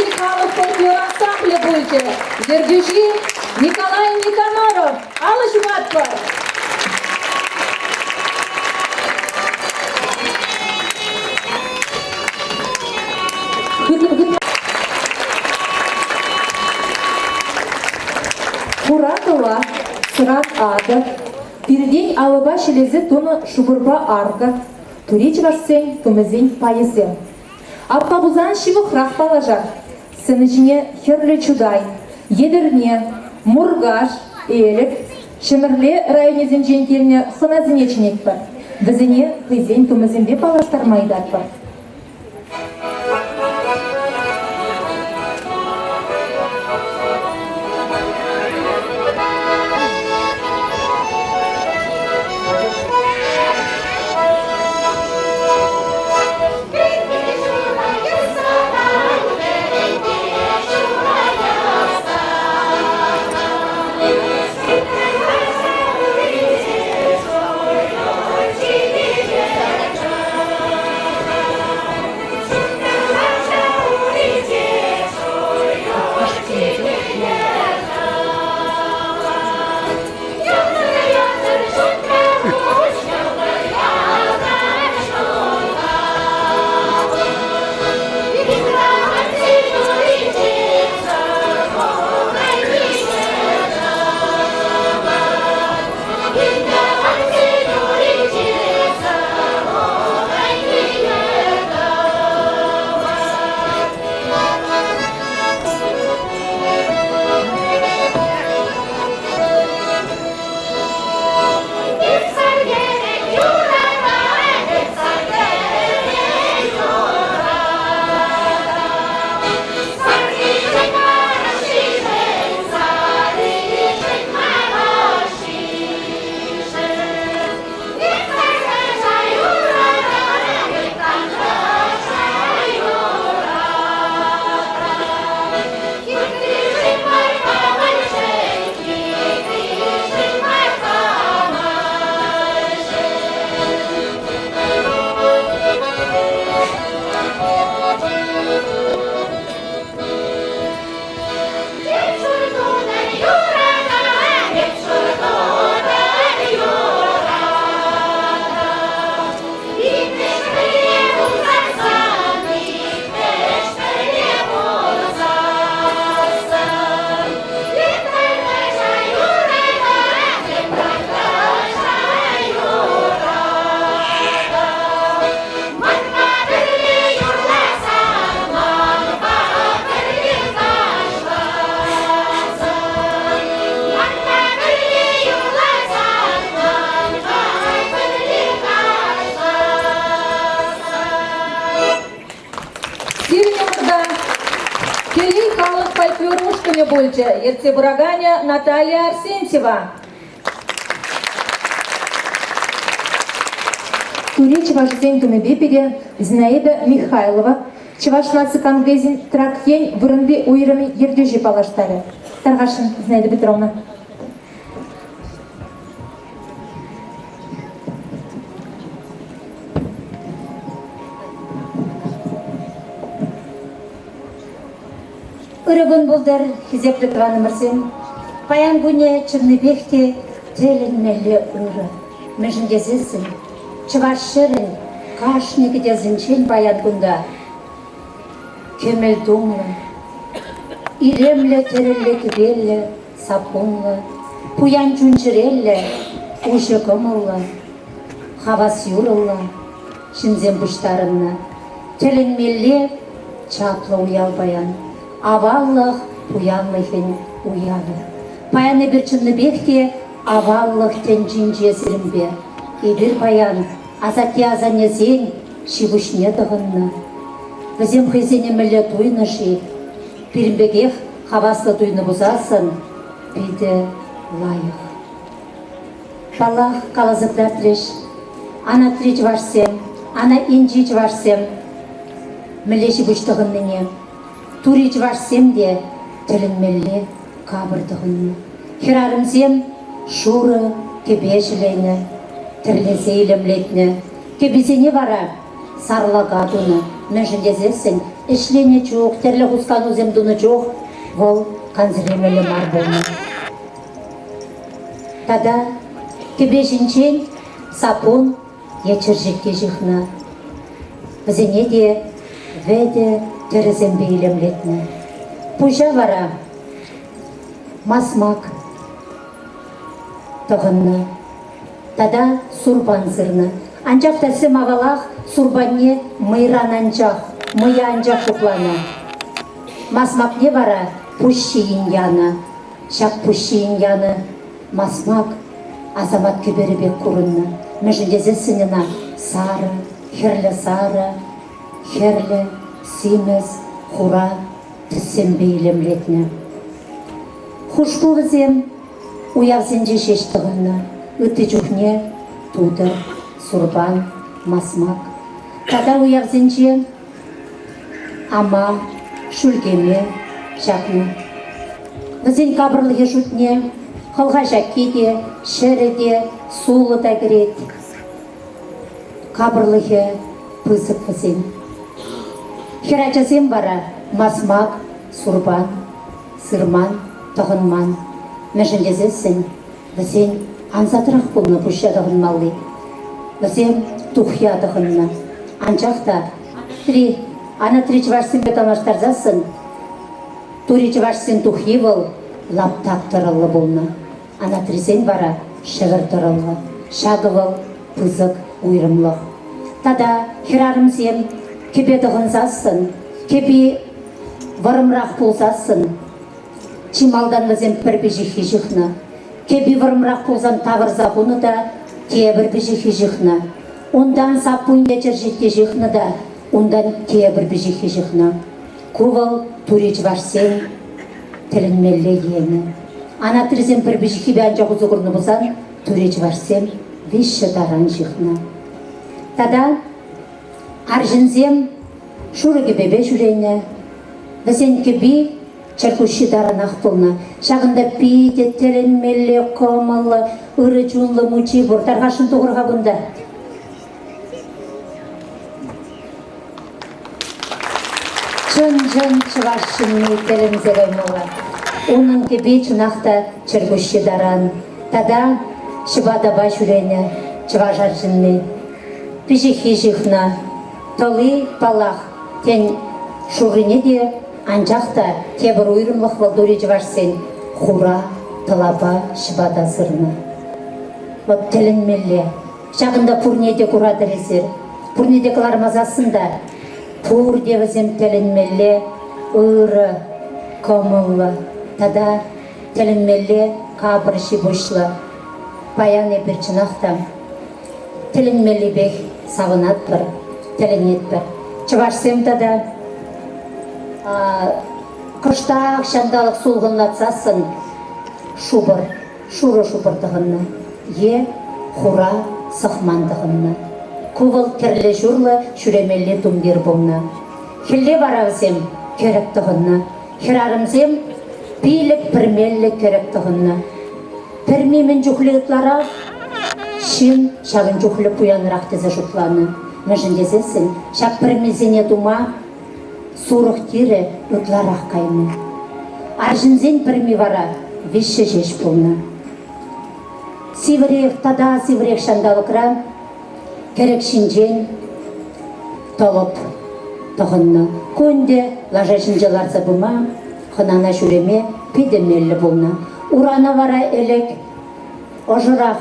Ен халӑх фольклор ансамблӗ пулчӗ. Ертӳҫи Николай Никоноров. Алӑ ҫупатпӑр! Хура тӑла, сӑран атӑ, пиртен алӑпа ҫӗлесе тунӑ шупӑрпа аркӑ, тури чӑвашсен тумӗсен пайӗсем. Аппа пулсан ҫывӑхрах паллашар. Сцена ҫине Хӗрлӗ Чутай, Етӗрне, Муркаш, Элӗк, Ҫӗмӗрле районӗсенчен килнӗ хӑнасене чӗнетпӗр. Вӗсене хӑйсен тумӗсемпе паллаштарма ыйтатпӑр. Сирӗн умӑрта Телей халӑх фольклор ушкӑнӗ пулчӗ. Ертсе пыраканӗ Наталья Арсентьева. Тури чӑвашсен тумӗпе пире Зинаида Михайлова, Чӑваш наци конгресӗн Трак ен вырӑнти уйрӑмӗн ертӳҫи паллаштарӗ. Тархасшӑн, Зинаида Петровна. Ырӑ кун пултӑр, хисеплӗ тӑванӑмӑрсем. Паян кунӗ чӑннипех те тӗлӗнмелле ырӑ. Мӗншӗн тесессӗн чӑваш ҫӗрӗн кашни кӗтесӗнчен паян кунта кӗмӗл тумлӑ, илемлӗ тӗрӗллӗ кӗпеллӗ саппунлӑ, пуян чун-чӗреллӗ, уҫӑ кӑмӑллӑ, хавас юрӑллӑ ҫынсем пуҫтарӑннӑ. Тӗлӗнмелле чаплӑ уяв паян. Аваллӑх пуянлӑхӗн уявӗ. Паян эпир чӑннипех те аваллӑх тӗнчинче сирӗнпе. Эпир паян асатте-асаннесен ҫи-пуҫне тӑхӑннӑ. Вӗсем хӑйсене мӗнле туйнӑ-ши? Пирӗн пекех хаваслӑ туйнӑ пулсассӑн питӗ лайӑх. Паллах, каласа кӑтартрӗҫ анатри чӑвашсем, ана инчи чӑвашсем мӗнле ҫи-пуҫ тӑхӑннине. Тури чӑвашсем те тӗлӗнмелле капӑр тӑхӑннӑ. Хӗрарӑмсем шурӑ кӗпе ҫӗленӗ, тӗрлесе илемлетнӗ. Кӗписене вара сарлака тунӑ. Мӗншӗн тесессӗн. Ӗҫленӗ чух, тӗрлӗ хусканусем тунӑ чух вӑл кансӗрлемелле мар пулнӑ. Тата кӗпе ҫинчен саппун е чӗрҫетке ҫыхнӑ. Вӗсене те вӗтӗ тӗрӗсемпе илемлетнӗ. Пуҫа вара масмак тӑхӑннӑ тата сурпан сырнӑ. Анчах та сӗм авалах сурпанне мӑйран анчах, мӑя анчах хупланӑ. Масмакне вара пуҫ ҫийӗн янӑ. Ҫак пуҫ ҫийӗн янӑ масмак асамат кӗперӗ пек курӑннӑ. Мӗншӗн тесессӗн ӑна сарӑ, хӗрлӗ сарӑ, хӗрлӗ, симӗс, хура тӗссемпе илемлетнӗ. Хушпу вӗсем уявсенче ҫеҫ тӑхӑннӑ, ытти чухне тутӑр, сурпан, масмак. Тата уявсенче ама, шӳлкеме ҫакнӑ. Вӗсен капӑрлӑхӗ шутне хӑлха ҫакки те, ҫӗрӗ те, сулӑ та кӗрет. Капӑрлӑхӗ пысӑк вӗсен. Хӗрачасем вара масмак, сурпан, сырман, тӑхӑнман. Мӗншӗн тесессӗн вӗсен ансатрах пулнӑ пуҫҫа тӑхӑнмалли. Вӗсем тухья тӑхӑннӑ. Анчах та анатри, анатри чӑвашсемпе танлаштарсассӑн тури чӑвашсен тухйи вӑл лаптак тӑрӑллӑ пулнӑ. Анатрисен вара шӗвӗр тӑрӑллӑ. Ҫакӑ вӑл пысӑк уйрӑмлӑх. Тата хӗрарӑмсем кӗпе тӑхӑнсассӑн, кӗпи вӑрӑмрах пулсассӑн чи малтан вӗсем пӗр пиҫиххи ҫыхнӑ. Кӗпи вӑрӑмрах пулсан тавӑрса хунӑ та тепӗр пиҫиххи ҫыхнӑ. Унтан саппунне чӗрҫитти ҫыхнӑ та унтан тепӗр пиҫиххи ҫыхнӑ. Ку вӑл тури чӑвашсен тӗлӗнмелле енӗ. Анатрисем пӗр пиҫиххипе анчах усӑ курнӑ пулсан тури чӑвашсем виҫҫӗ таран ҫыхнӑ. Тата арҫынсем шурӑ кӗпепе ҫӳренӗ. Вӗсен кӗпи чӗркуҫҫи таранах пулнӑ. Ҫакӑнта питӗ тӗлӗнмелле кӑмӑллӑ, ырӑ чунлӑ мучи пур. Тархасшӑн тухӑр-ха кунта. Чӑн-чӑн чӑваш ҫынни тӗлӗнсе каймалла. Унӑн кӗпи чӑнах та чӗркуҫҫи таран. Тата ҫӑпатапа ҫӳренӗ чӑваш арҫынни. Пиҫиххи ҫыхнӑ. Тӑли, паллах, тен, шуррине те, анчах та тепӗр уйрӑмлӑх вӑл тури чӑвашсен хура тӑлапа ҫӑпата сырнӑ. Вӑт тӗлӗнмелле. Ҫакӑнта пурне те куратӑр эсир. Пурне те кӑлармасассӑн та пурте вӗсем тӗлӗнмелле ырӑ, кӑмӑллӑ тата тӗлӗнмелле капӑр ҫи-пуҫлӑ. Паян эпир чӑнах та тӗлӗнмеллипех савӑнатпӑр, тӗлӗнетпӗр. Чӑвашсем тата кӑштах ҫанталӑк сулхӑнлатсассӑн шупӑр шурӑ шупӑр тӑхӑннӑ е хура сӑхман тӑхӑннӑ. Ку вӑл тӗрлӗ-ҫурлӑ ҫӳремелли тумтир пулнӑ. Хӗлле вара вӗсем кӗрӗк тӑхӑннӑ. Хӗрарӑмсем пилӗк пӗрмеллӗ кӗрӗк тӑхӑннӑ. Пӗрми мӗн чухлӗ ытларах, ҫын ҫавӑн чухлӗ пуянрах тесе шутланӑ. Мӗншӗн тесессӗн ҫак пӗрмисене тума сурӑх тирӗ ытларах кайнӑ. Арҫынсен пӗрми вара виҫҫӗ ҫеҫ пулнӑ. Сивӗрех тата сивӗрех ҫанталӑкра кӗрӗк ҫинчен тӑлӑп тӑхӑннӑ. Ку ӗнтӗ лаша ҫинче ларса пыма, хӑнана ҫӳреме питӗ меллӗ пулнӑ. Урана вара ӗлӗк ӑшӑрах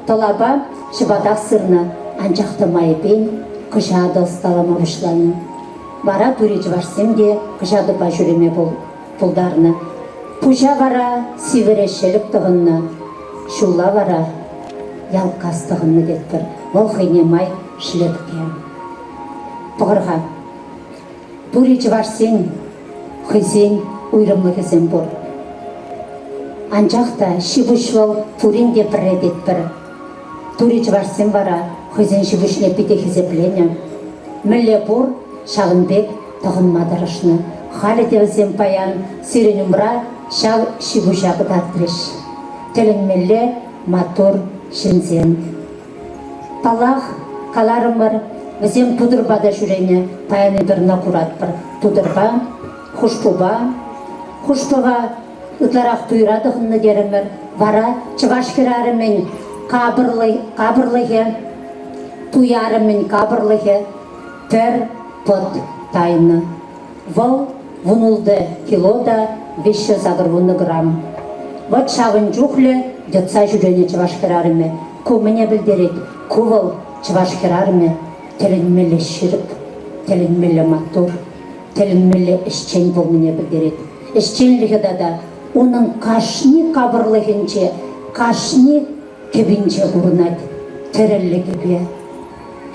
тӑлапа ҫӑпатах сырнӑ, анчах та майӗпен кӑҫатӑ ӑсталама пуҫланӑ. Вара тури чӑвашсем те кӑҫатӑпа ҫӳреме пултарнӑ. Пуҫа вара сивӗре ҫӗлӗк тӑхӑннӑ, ҫулла вара ялккас тӑхӑннӑ тетпӗр. Вӑл хӑйне май шлепке. Пӑхӑр-ха, тури чӑвашсен хӑйсен уйрӑмлӑхӗсем пур. Анчах та ҫи-пуҫ вӑл пурин те пӗрре тетпӗр. Тури чӑвашсем вара хӑйсен ҫи-пуҫне питӗ хисепленӗ. Мӗнле пур, ҫавӑн пек тӑхӑнма тӑрӑшнӑ. Халӗ те вӗсем паян сирӗн умра ҫав ҫи-пуҫа кӑтартрӗҫ. Тӗлӗнмелле маттур ҫынсем. Паллах, каларӑмӑр, Вӗсем тутӑрпа та ҫӳренӗ. Паян эпир ӑна куратпӑр. Тутӑрпа, хушпупа. Хушпӑва ытларах туйра тӑхӑннӑ терӗмӗр. Вара чӑваш хӗрарӑмӗн капӑрлӑхӗ, туй арӑмӗн капӑрлӑхӗ пӗр пӑт тайнӑ. Вӑл вунултӑ кило та виҫҫӗ сакӑрвуннӑ грамм. Вӑт ҫавӑн чухлӗ йӑтса ҫӳренӗ чӑваш хӗрарӑмӗ. Ку мӗне пӗлтерет? Ку вӑл чӑваш хӗрарӑмӗ тӗлӗнмелле ҫирӗп, тӗлӗнмелле маттур, тӗлӗнмелле ӗҫчен пулнине пӗлтерет. Ӗҫченлӗхӗ тата унӑн кашни капӑрлӑхӗнче, кашни кӗпинче курӑнать тӗрӗллӗ кӗпе.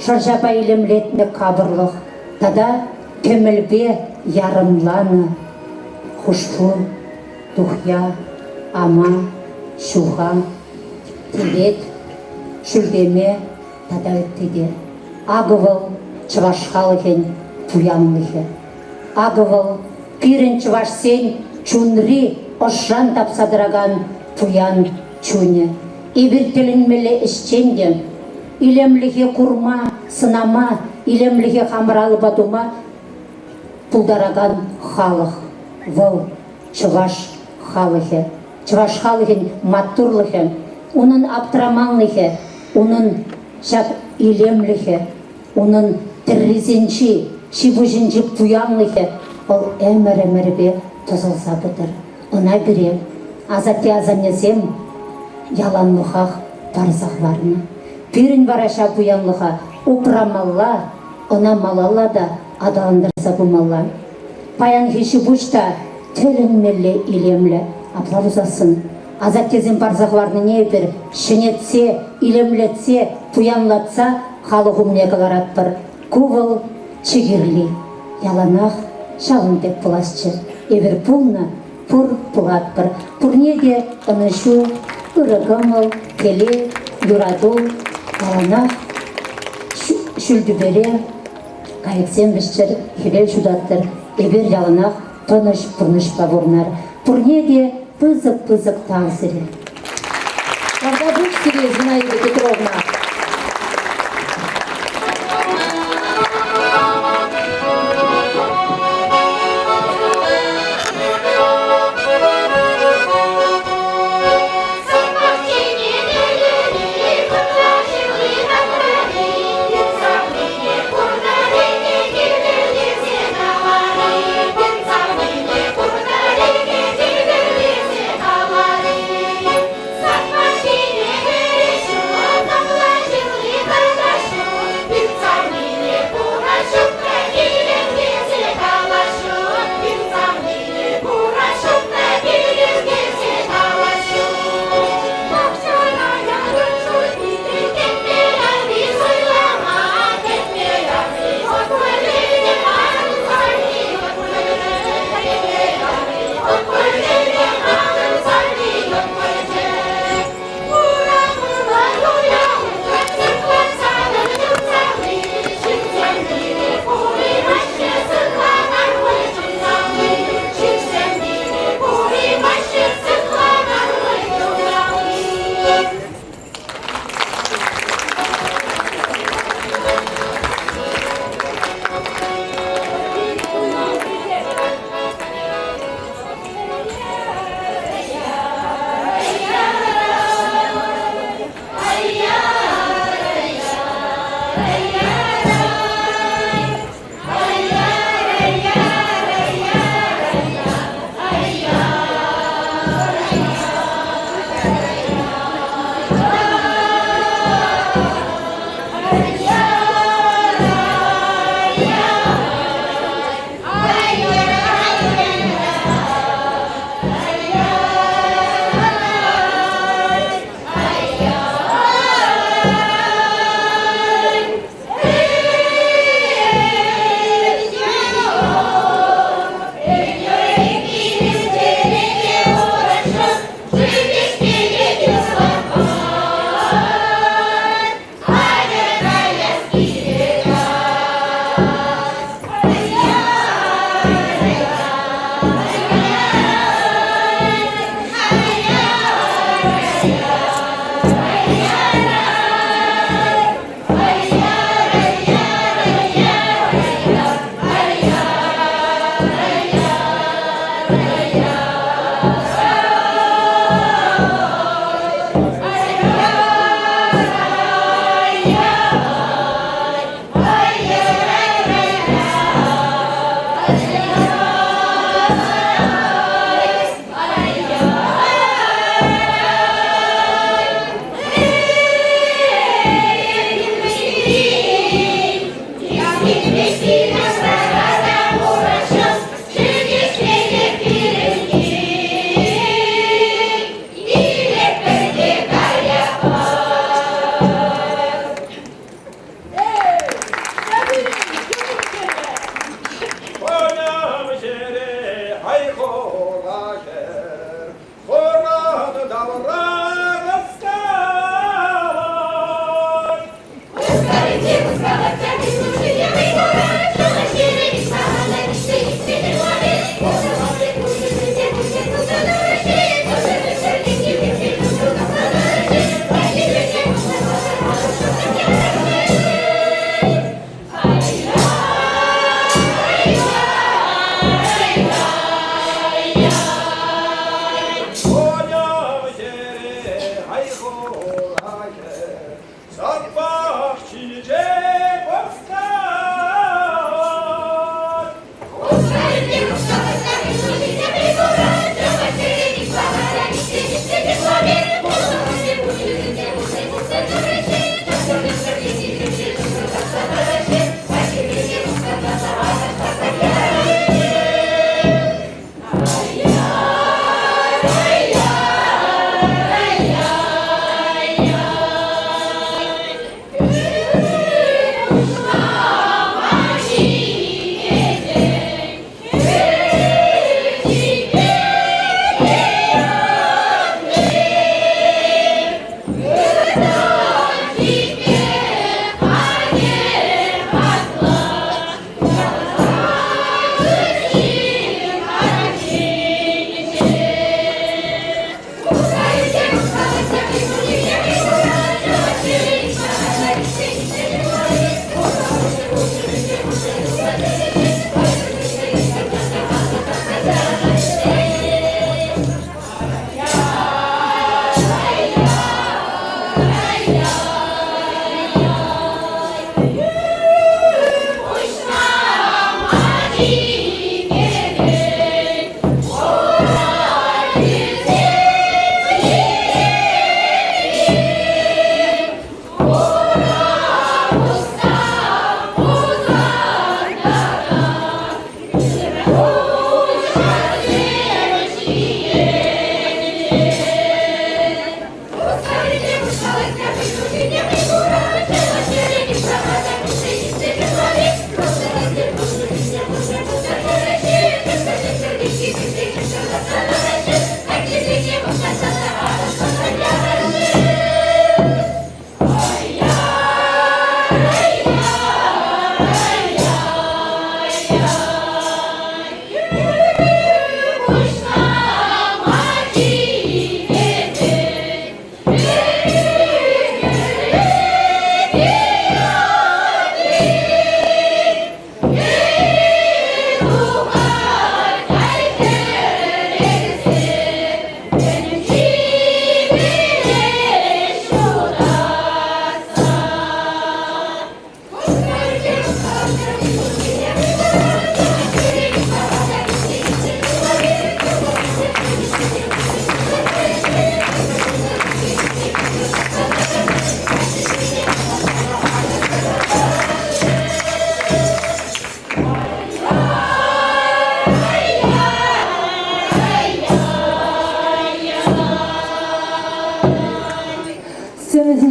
Шӑрҫапа илемлетнӗ капӑрлӑх тата кӗмӗлпе ярӑмланӑ хушпу, тухья, ама, ҫуха, тевет, шӳлкеме тата ытти те. Акӑ вӑл чӑваш халӑхӗн пуянлӑхӗ. Акӑ вӑл пирӗн чӑвашсен чунри ӑшран тапса тӑракан пуян чунӗ. Эпир тӗлӗнмелле ӗҫчен те, илемлӗхе курма, сӑнама, илемлӗхе хамӑр алӑпа тума пултаракан халӑх. Вӑл чӑваш халӑхӗ. Чӑваш халӑхӗн маттурлӑхӗ, унӑн аптраманлӑхӗ, унӑн ҫак илемлӗхӗ, унӑн тӗррисенчи, ҫи-пуҫӗнчи пуянлӑхӗ вӑл ӗмӗр-ӗмӗрӗпе тӑсӑлса пытӑр. Ӑна пире асатте-асаннесем яланлӑхах парса хӑварнӑ. Пирӗн вара ҫав пуянлӑха упрамалла, ӑна малалла та аталантарса пымалла. Паянхи ҫи-пуҫ та тӗлӗнмелле илемлӗ. Апла пулсассӑн асаттесем парса хӑварнине эпир ҫӗнетсе, илемлетсе, пуянлатса халӑх умне кӑларатпӑр. Ку вӑл чи кирли. Яланах ҫавӑн пек пуласчӗ. Эпир пулнӑ, пур пулатпӑр. Пурне те ӑнӑҫу, ырӑ кӑмӑл, телей, юрату яланах ҫӳл тӳпере кайӑксем вӗҫчӗр, хӗвел ҫутаттӑр. Эпир яланах тӑнӑҫ пурнӑҫпа пурӑнар. Пурне те пысӑк-пысӑк тав сире. Тавтапуҫ сире, Зинаида Петровна.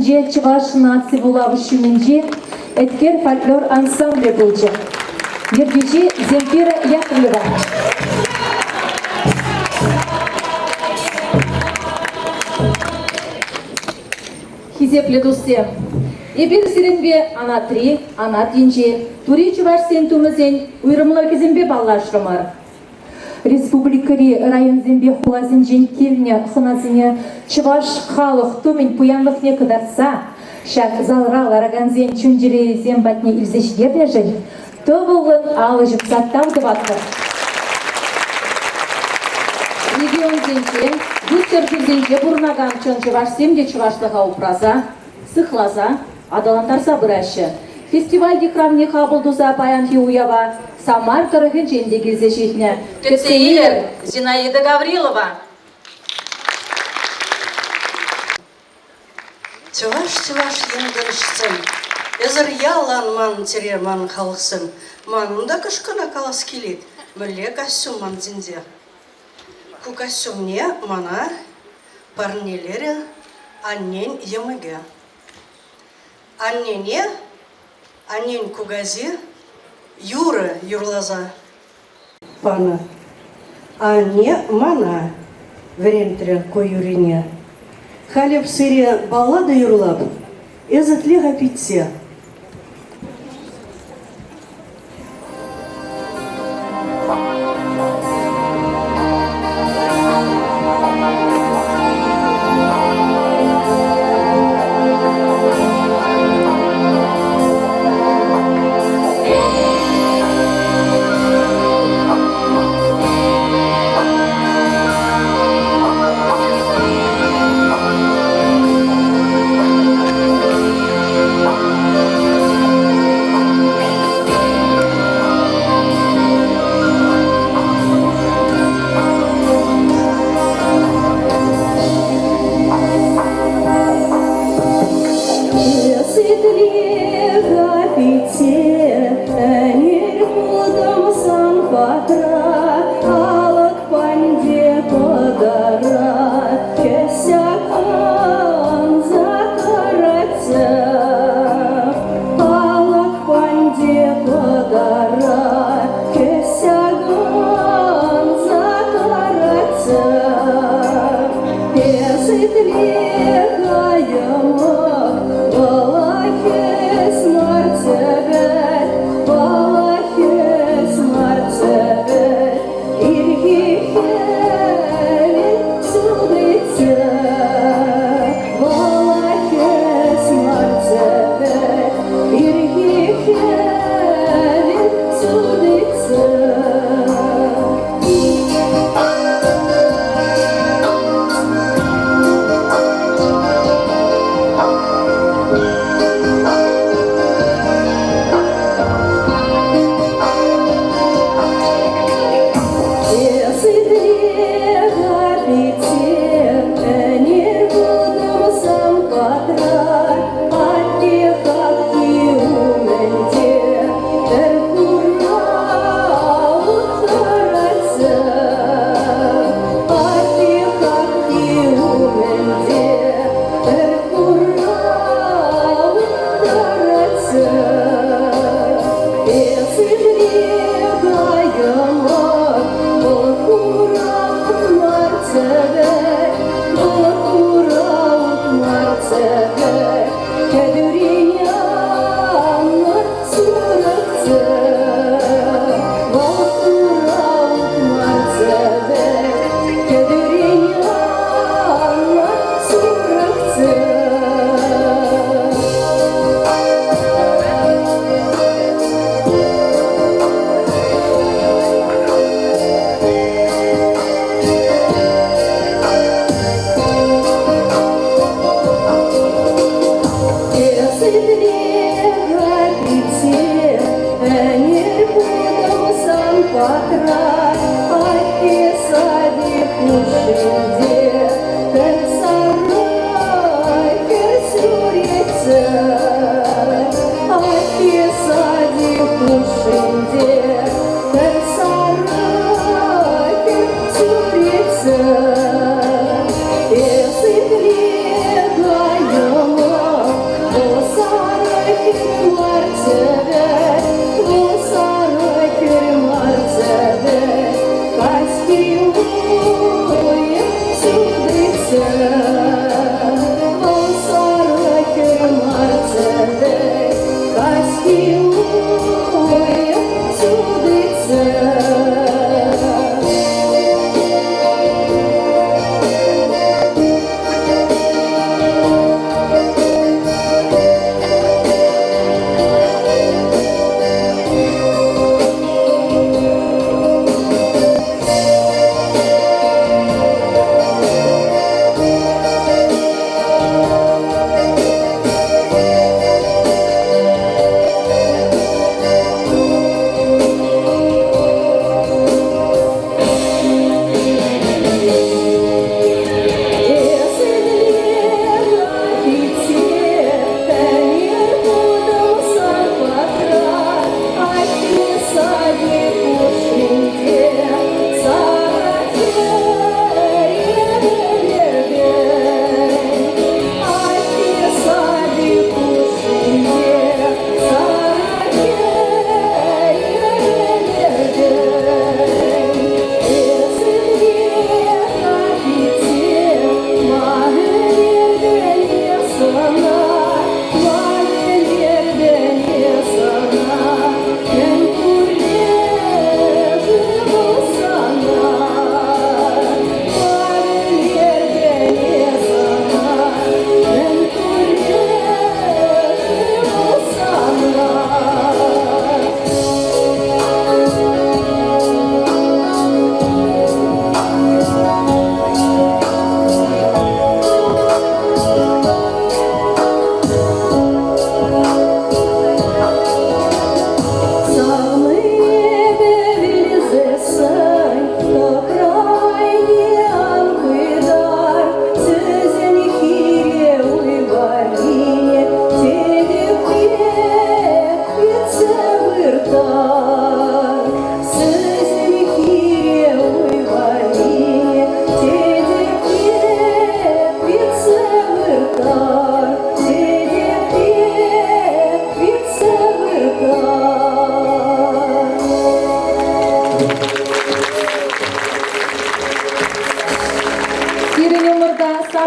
хушшинче Чӑваш наци вулавӑш ҫумӗнчи Эткер фольклор ансамблӗ пулчӗ. Ертӳҫи Земфира Яковлева. Хисеплӗ туссем, эпир сирӗнпе анатри, анат енчи, тури чӑвашсен тумӗсен уйрӑмлӑхӗсемпе паллашрӑмӑр. Республикӑри районсемпе хуласенчен килнӗ хӑнасене чӑваш халӑх тумӗн пуянлӑхне кӑтартса ҫак залра ларакансен чун-чӗрисем патне илсе ҫитернӗшӗн тӑвӑллӑн алӑ ҫупса тав тӑватпӑр. Регионсенче, ют ҫӗршывсенче пурӑнакан чӑн чӑвашсем те чӑвашлӑха упраса, сыхласа, аталантарса пыраҫҫӗ. Фестиваль йыхравне хапӑл туса паянхи уява Самар тӑрӑхӗнчен те килсе ҫитнӗ. Кӗтсе илӗр, Зинаида Гаврилова! Чӑваш, чӑваш ентешсем, эсӗр ялан ман чӗре, ман халӑхсем. Манӑн та кӑшкӑна калас килет, мӗнле костюм ман синсе. Ку костюмне мана парнелерӗ аннен йӑмӑкӗ. Аннене, аннен кукаҫи юрӑ юрласа панӑ. Анне мана вӗрентрӗ ку юррине. Халь эп сире баллада юрлап, эс итле-ха питсе.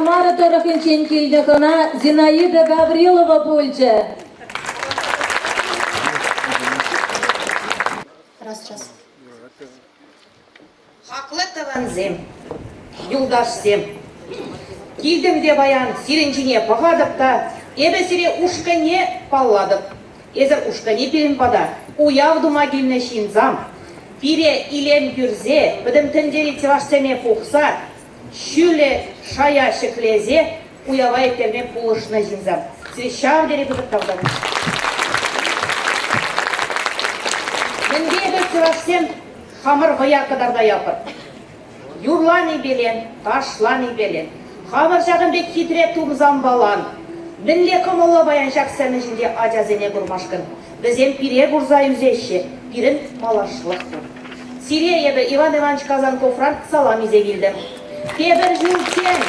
Самара тӑрӑхӗнчен килнӗ хӑна Зинаида Гаврилова пулчӗ. Раз, раз. Хаклӑ тӑвансем, юлташсем, килтӗм те паян сирӗн ҫине пӑхатӑп та эпӗ сире ушкӑнне паллатӑп. Эсӗр ушкӑнӗ пирӗн пата уяв тума килнӗ ҫынсам, пире илем кӳрсе, пӗтӗм тӗнчери чӑвашсене пухса, ҫӳле шая ҫӗклесе уява ирттерме пулӑшнӑ ҫынсам. Сире ҫав тери пысӑк тавтапуҫ. Мӗнпе эпир чӑвашсем хамӑр вӑя кӑтартаятпӑр. Юрланипелен, ташланипелен, хамӑр ҫакӑн пек хитре тумсампалан. Мӗнле кӑмӑллӑ паян ҫак сцена ҫинче ачасене курмашкӑн. Вӗсем пире курса ӳсеҫҫӗ, пирӗн малашлӑх пур. Сире эпӗ Иван Иванович Казанковран салам илсе килтӗм. Тепӗр ҫулччен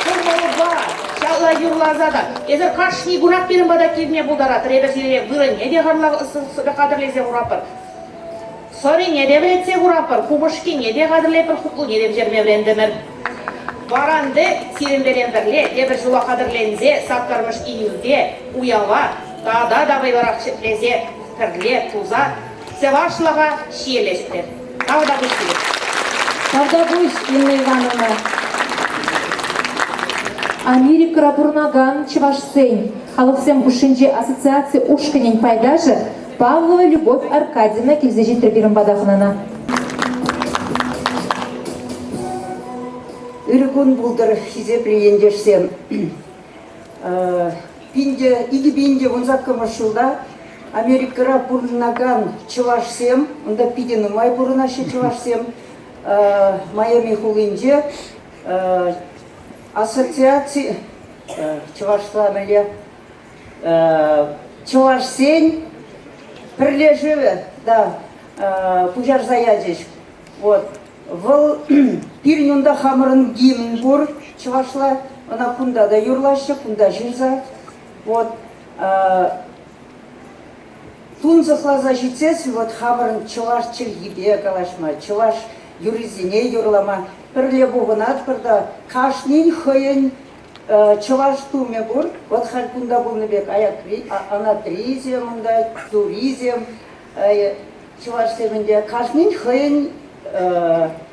кӑмӑлпа ҫапла юрласа та эсир кашни кунах пирӗн пата килме пултаратӑр. Эпӗ сире вырӑнне те хатӗрлесе хуратпӑр. Сӑрине те вӗретсе хуратпӑр, купӑшкине те хатӗрлетпӗр, хуплуне те пӗҫерме вӗрентӗмӗр. Варанти сирӗнпелен пӗрле тепӗр ҫула хатӗрленсе саккӑрмӗш июльте уява тата та вӑйлӑрах ҫӗклесе пӗрле туса чӑвашлӑха ҫиелетпӗр. Тавтапуҫ сире. Тавтапуҫ, Инна Ивановна. Америкӑра пурӑнакан чӑвашсен халӑхсем хушшинчи ассоциаци ушкӑнӗн пайташӗ Павлова Любовь Аркадьевна килсе ҫитрӗ пирӗн пата хӑнана. Ырӑ кун пултӑр, хисеплӗ ентешсем. 2018 ҫулта Америкӑра пурӑнакан чӑвашсем, унта питӗ нумай пурӑнаҫҫӗ чӑвашсем, Майами хулинче ассоциаци чӑвашла мӗнле чӑвашсен пӗрлешӗвӗ да пуҫарса ячӗҫ. Вот. Вӑл пирӗн унта хамӑрӑн гимн пур чӑвашла. Ӑна кунта та юрлаҫҫӗ, кунта ҫырса. Вот. Тунсӑхласа ҫитсессӗн вот хамӑрӑн чӑваш чӗлхипе калаҫма, чӑваш юррисене юрлама пӗрле пухӑнатпӑр та кашнин хӑйӗн чӑваш тумӗ пур. Вот халь кунта пулнӑ пек аякри анатрисем унта, турисем, чӑвашсем ӗнтӗ кашнин хӑйӗн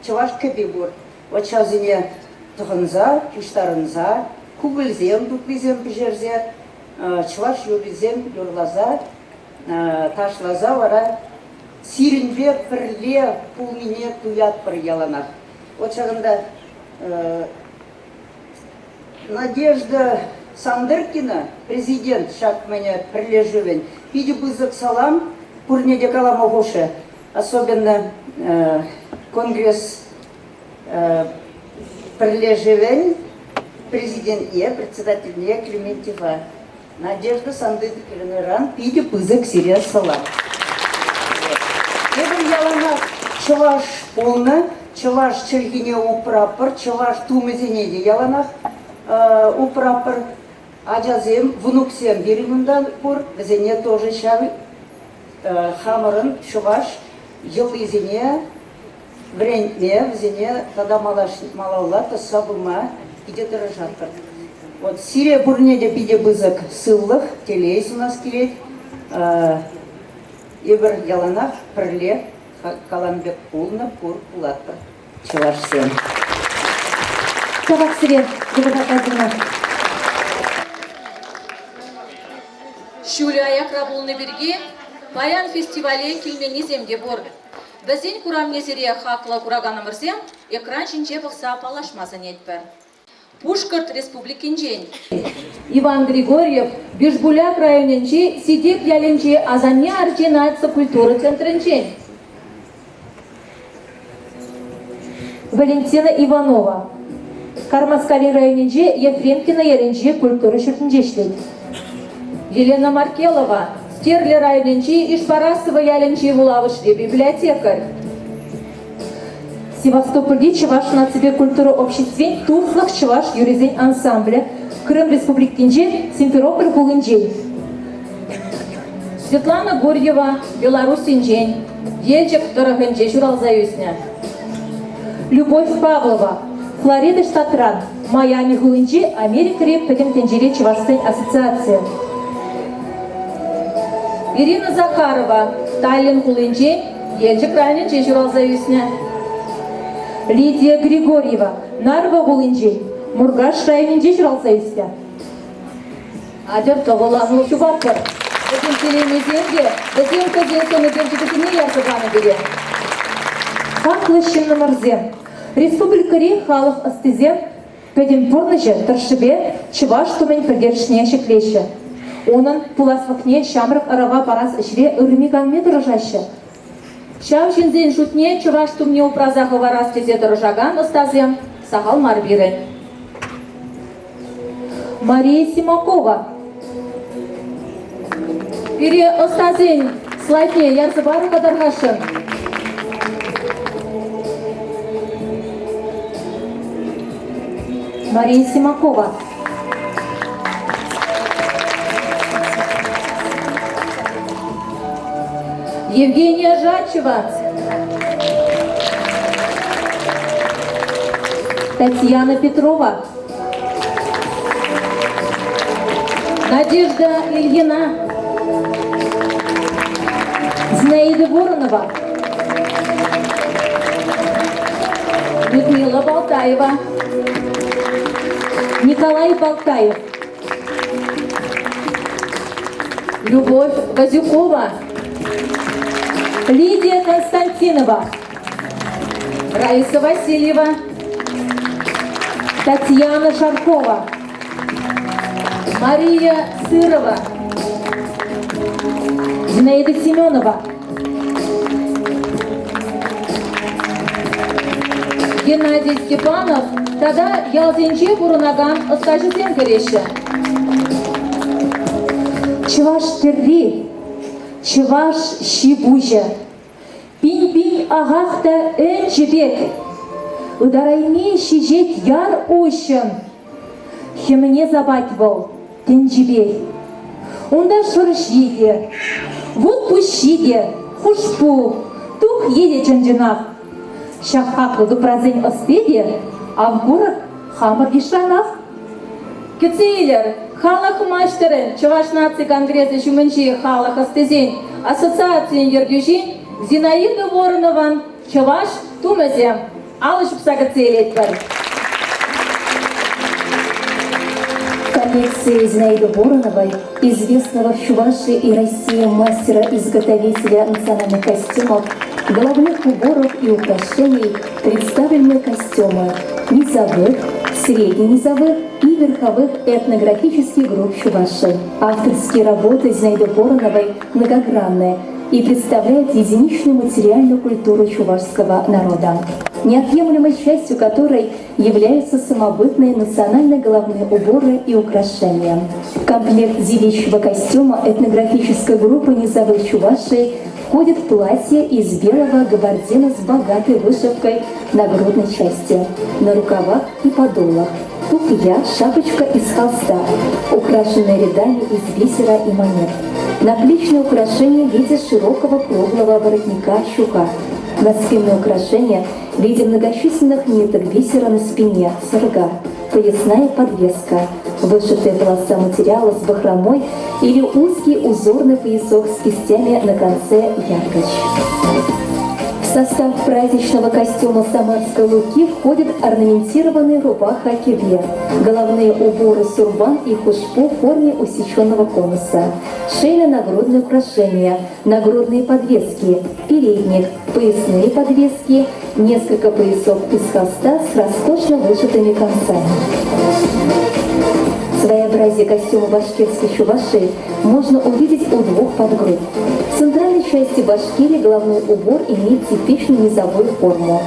чӑваш кӗпи пур. Вот ҫавсене тӑхӑнса, пуҫтарӑнса, кукӑльсем тутлисем пӗҫерсе, чӑваш юррисем юрласа, ташласа вара сирӗнпе пӗрле пулнине туятпӑр яланах. Вот ҫакӑнта Надежда Сандыркина, президент ҫак мӗне пӗрлешӗвӗн, питӗ пысӑк салам пурне те калама хушрӗ. Особенно конгресс пӗрлешӗвӗн президентне, председательне Клементьева. Надежда Сандыркинӑран питӗ пысӑк сире салам. Эпир яланах чӑваш пулнӑ, чӑваш чӗлхине упрапӑр, чӑваш тумӗсене те яланах упрапӑр. Ачасем, внуксем пирӗн унта пур, вӗсене тоже ҫав хамӑрӑн чӑваш йӑлисене вӗрентме, вӗсене тата малалла тӑсса пыма питӗ тӑрӑшатпӑр. Вот сире пурне те питӗ пысӑк сывлӑх, телей сунас килет. Эпир яланах пӗрле калам пек пулнӑ, пур пулатпӑр чӑвашсем. Тавах сире, Любовь Аркадьевна. Ҫулӗ аякра пулнӑ пирки паян фестивале килменнисем те пур. Вӗсен куравне сире, хаклӑ кураканӑмӑрсем, экран ҫинче пӑхса паллашма сӗнетпӗр. Пушкӑрт Республикинчен. Иван Григорьев Бижбуляк районӗнчи Ситек ялӗнчи Асанне арчи наци культура центрӗнчен. Валентина Иванова Кармаскалин районӗнчи Ефремкино ялӗнчи культура ҫуртӗнче ӗҫлет. Елена Маркелова Стерлӗ районӗнчи Ишпарасово ялӗнчи вулавӑшри библиотекарь. Севастопольти Чӑваш наципе культура обществин Туслӑх чӑваш юррисен ансамблӗ Крым Республикинчи Симферополь хулинчен. Светлана Гурьева Белоруссинчен, Елчӗк тӑрӑхӗнче ҫуралса ӳснӗ. Любовь Павлова. Флорида штатран, Майами хулинчи Америкӑри Пӗтӗм тӗнчери чӑвашсен ассоциацийӗ. Ирина Захарова Таллин хулинчен Елчӗк районӗнче ҫуралса ӳснӗ. Лидия Григорьева Нарва хулинчен, Муркаш районӗнче ҫуралса ӳснӗ. Атьӑр тӑвӑлану чупатпӑр. Вӗсем телейнисем те, вӗсем хӑйсен сӑн ӳкерчӗкӗсене ярса панӑ пире. Хаклӑ ҫыннӑмӑрсем, республикӑри халӑх ӑстисем пӗтӗм пурнӑҫӗ тӑршшӗпе чӑваш тумӗн пӗлтерӗшне ҫӗклеҫҫӗ. Унӑн пуласлӑхне ҫамрӑк ӑрӑва парас ӗҫре ырми-канми тӑрӑшаҫҫӗ. Ҫав ҫынсен шутне чӑваш тумне упраса хӑварас тесе тӑрӑшакан ӑстасем сахал мар пирӗн. Мария Симакова. Пире ӑстасен слайдне ярса парӑр-ха тархасшӑн. Мария Симакова. Евгения Жачева. Татьяна Петрова. Надежда Ильина. Зинаида Воронова. Людмила Болтаева. Николай Болтаев. Любовь Вазюкова. Лидия Константинова. Раиса Васильева. Татьяна Шаркова. Мария Сырова. Зинаида Семенова. Геннадий Степанов тата ялсенче пурӑнакан ӑстаҫӑсем кӗреҫҫӗ. Чӑваш тӗрри, чӑваш ҫи-пуҫӗ, пин-пин ахах та ӗнчӗ пек, ытарайми ҫиҫет яр уҫҫӑн. Хӗмне сапать вӑл тӗнчипех. Унта шӑрҫи те, вут пуҫҫи те, хушпу, тухйи те чӑн-чӑнах. Ҫак хаклӑ тупрасен ӑсти те ав курӑк хамӑр йышранах. Кӗтсе илӗр, халӑх маҫтӑрӗн Чӑваш наци конгресӗ ҫумӗнчи халӑх ӑстисен ассоциацийӗн ертӳҫин Зинаида Воронован чӑваш тумӗсем. Алӑ ҫупса кӗтсе илетпӗр. Коллекция Зинаиды Вороновой, известного в Чувашии и России мастера-изготовителя национальных костюмов, головных уборов и украшений, представлены костюмы низовых, средненизовых и верховых этнографических групп Чуваши. Авторские работы Зинаиды Вороновой многогранны и представляют единичную материальную культуру чувашского народа, неотъемлемой частью которой являются самобытные национальные головные уборы и украшения. В комплект девичьего костюма этнографической группы низовых чувашей входит платье из белого габардина с богатой вышивкой на грудной части, на рукавах и подолах, тухья, шапочка из холста, украшенная рядами из бисера и монет. Наплечное украшение в виде широкого круглого воротника щука. Наспинное украшение в виде многочисленных ниток бисера на спине, сырга, поясная подвеска, вышитая полоса материала с бахромой или узкий узорный поясок с кистями на конце яркоч. В состав праздничного костюма самарской луки входит орнаментированная рубаха кебе, головные уборы сурбан и хушпу в форме усеченного конуса, шейно-нагрудные украшения, нагрудные подвески, передник, поясные подвески, несколько поясов из холста с роскошно вышитыми концами. Своеобразие костюма башкирской чуваши можно увидеть у двух подгрупп. В центральной части Башкирии головной убор имеет типичную низовую форму.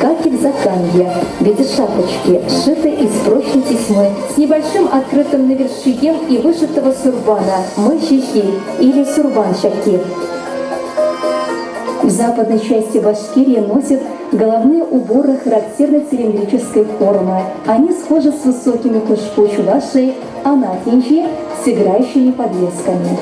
Как и в Закамье, в виде шапочки, сшитой из прочной тесьмы, с небольшим открытым навершием и вышитого сурбана мыщихи или сурбан-шаки. В западной части Башкирии носят головные уборы характерной цилиндрической формы. Они схожи с высокими кушпу чувашей, анатинчи с играющими подвесками.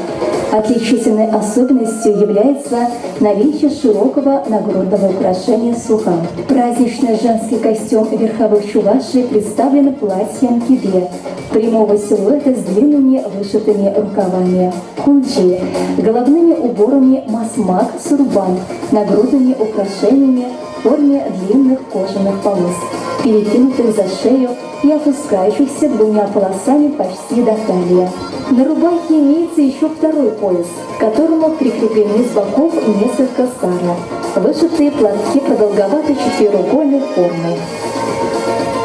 Отличительной особенностью является наличие широкого нагрудного украшения суха. Праздничный женский костюм верховых чувашей представлен платьем кибе, прямого силуэта с длинными вышитыми рукавами, хунджи, головными уборами масмак, сурбан, нагрудными украшениями в форме длинных кожаных полос, перекинутых за шею и опускающихся двумя полосами почти до талии. На рубахе имеется еще второй пояс, к которому прикреплены с боков несколько сара, вышитые платки продолговатой четвероугольной формы.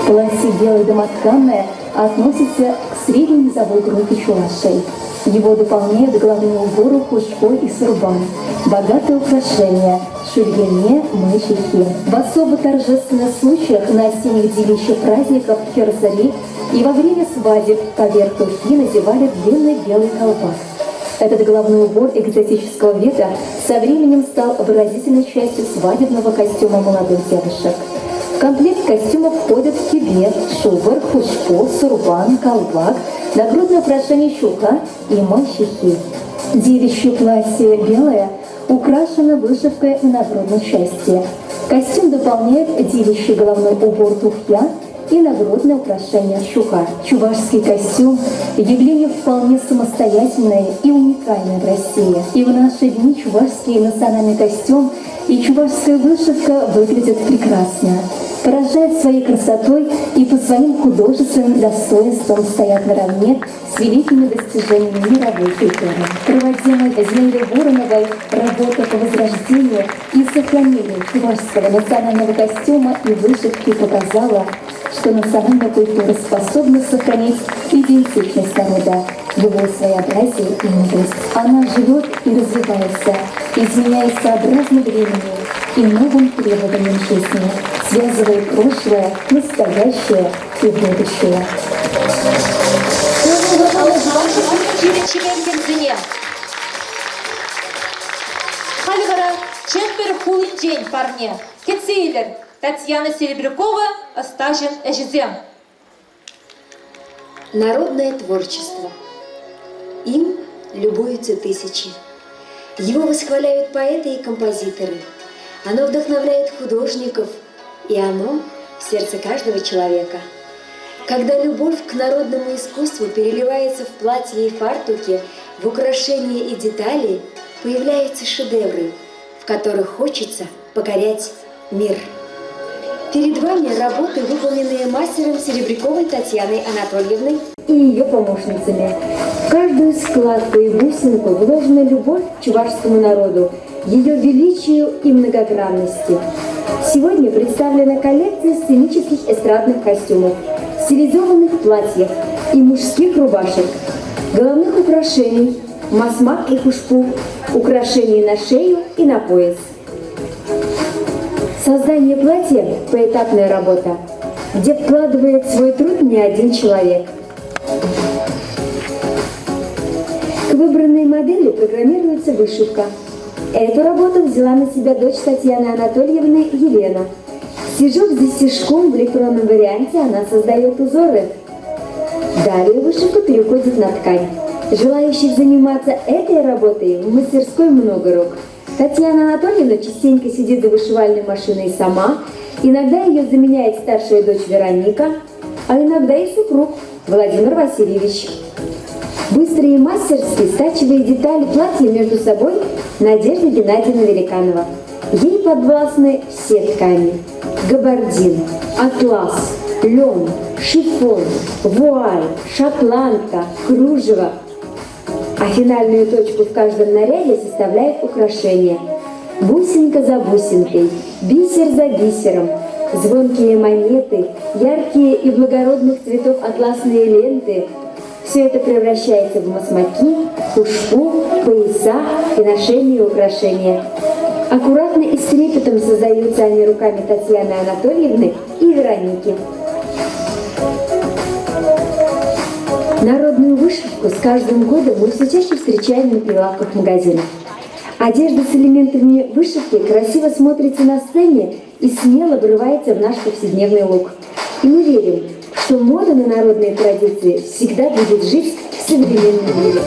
Платье белое домотканное относится к средней низовой группе чувашей. Его дополняют головные уборы хушпой и сурбан, богатые украшения, шульгене, мычихи. В особо торжественных случаях на осенних девичьих праздников херзари и во время свадеб поверх тухи надевали длинный белый колпак. Этот головной убор экзотического вида со временем стал выразительной частью свадебного костюма молодых девушек. В комплект костюма входят кибе, шубр, хушпу, сурбан, колпак, нагрудное украшение щука и мощихи. Девичье платье белое украшено вышивкой на нагрудной части. Костюм дополняет девичий головной убор тухья и нагрудное украшение щука. Чувашский костюм – явление вполне самостоятельное и уникальное в России. И в наши дни чувашский национальный костюм и чувашская вышивка выглядят прекрасно. Поражает своей красотой и по своим художественным достоинствам стоят наравне с великими достижениями мировой культуры. Проводимая Зинаидой Вороновой работа по возрождению и сохранению чувашского национального костюма и вышивки показала, что национальная культура способна сохранить идентичность народа, его своеобразие и мудрость. Она живет и развивается, изменяясь сообразно времени и новым требованиям жизни, связывая прошлое, настоящее и будущее. Халӗ вара Чӗмпӗр хулинчен парне кӗтсе илӗр Татьяна Серебрякова ӑстаҫӑн ӗҫӗсем. Народное творчество. Им любуются тысячи. Его восхваляют поэты и композиторы. Оно вдохновляет художников, и оно в сердце каждого человека. Когда любовь к народному искусству переливается в платье и фартуке, в украшения и детали, появляются шедевры, в которых хочется покорять мир. Перед вами работы, выполненные мастером Серебряковой Татьяной Анатольевной и ее помощницами. В каждую складку и бусинку вложена любовь к чувашскому народу, ее величию и многогранности. Сегодня представлена коллекция сценических эстрадных костюмов, стилизованных платьев и мужских рубашек, головных украшений, масмак и хушпу, украшений на шею и на пояс. Создание платья – поэтапная работа, где вкладывает свой труд не один человек. К выбранной модели программируется вышивка. Эту работу взяла на себя дочь Татьяны Анатольевны Елена. Стежок за стежком в электронном варианте она создает узоры. Далее вышивка переходит на ткань. Желающих заниматься этой работой в мастерской много рук. Татьяна Анатольевна частенько сидит за вышивальной машиной сама, иногда ее заменяет старшая дочь Вероника, а иногда и супруг Владимир Васильевич. Быстро и мастерски стачивая детали платья между собой Надежда Геннадьевна Великанова. Ей подвластны все ткани. Габардин, атлас, лен, шифон, вуаль, шотландка, кружево. А финальную точку в каждом наряде составляет украшение. Бусинка за бусинкой, бисер за бисером, звонкие монеты, яркие и благородных цветов атласные ленты. Все это превращается в масмаки, пушку, пояса и ношение украшения. Аккуратно и с трепетом создаются они руками Татьяны Анатольевны и Вероники. Народную вышивку с каждым годом мы все чаще встречаем на прилавках магазинов. Одежда с элементами вышивки красиво смотрится на сцене и смело врывается в наш повседневный лук. И мы верим, что мода на народные традиции всегда будет жить в современном мире.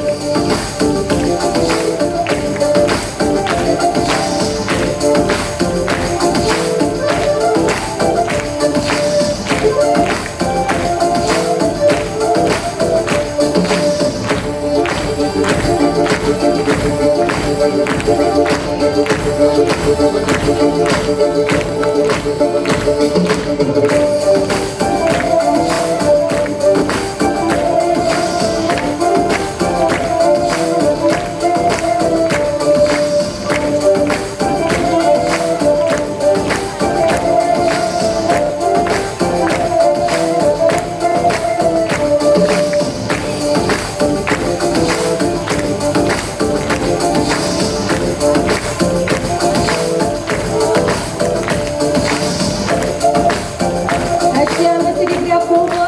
Татьяна Серебрякова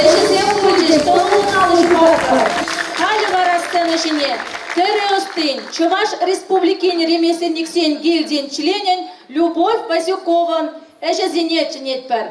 ӗҫӗсем пулчӗҫ, тӑвӑллӑ ҫухатпӑр. Халӗ вара сцена ҫине тӗрӗ ӑстин, Чӑваш Республикин ремесленниксен гильдийӗн членӗн Любовь Васюкован ӗҫӗсене чӗнетпӗр.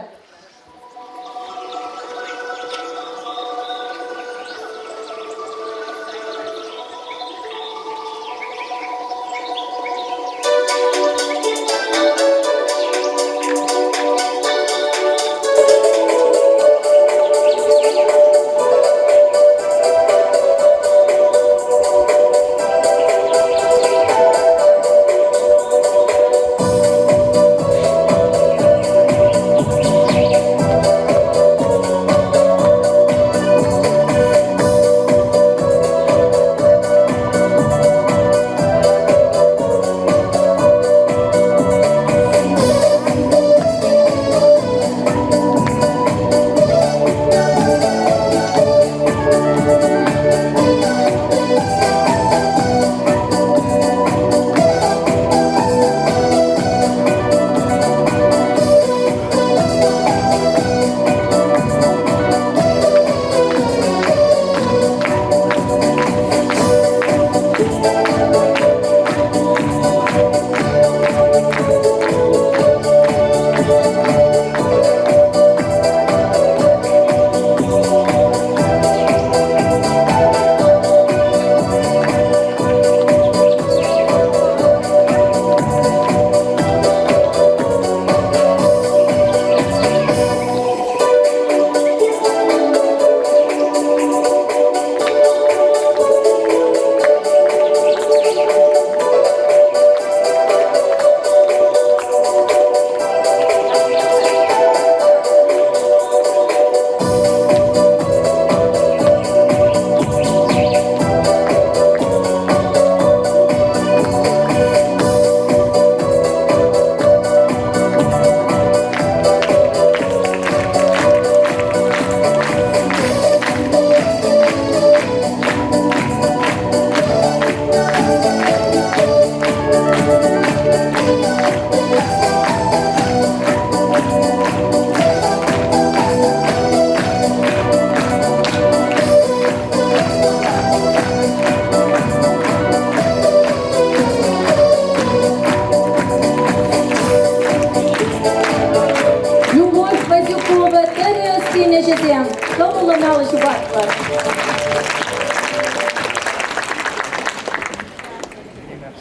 Любовь Вазюкова тӗрӗ ӑстин ӗҫӗсем кӑмӑллӑн алӑ ҫупатпӑр.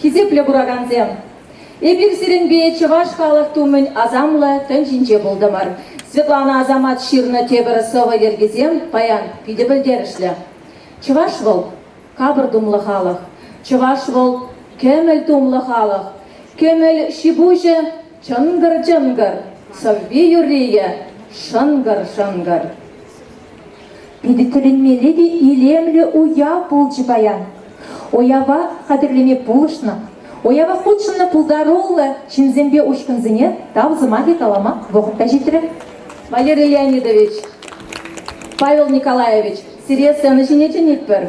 Хисеплӗ куракансем, эпир сирӗнпе чӑваш халӑх тумӗн асамлӑ тӗнчинче пултӑмӑр. Светлана Асамат ҫырнӑ тепӗр сӑвӑ йӗркисем паян питӗ пӗлтерӗшлӗ. Чӑваш вӑл капӑр тумлӑ халӑх, чӑваш вӑл кӗмӗл тумлӑ халӑх, кӗмӗл ҫи-пуҫӗ чӑнкӑр-чӑнкӑр, сӑвви-юррийӗ шӑнкӑр-шӑнкӑр. Питӗ тӗлӗнмелле те илемлӗ уяв пулчӗ паян. Уява хатӗрлеме пулӑшнӑ, уява хутшӑннӑ пултаруллӑ ҫынсемпе ушкӑнсене тав сӑмахӗ калама вӑхӑт та ҫитрӗ. Валерий Леонидович, Павел Николаевич, сире сцена ҫине чӗнетпӗр.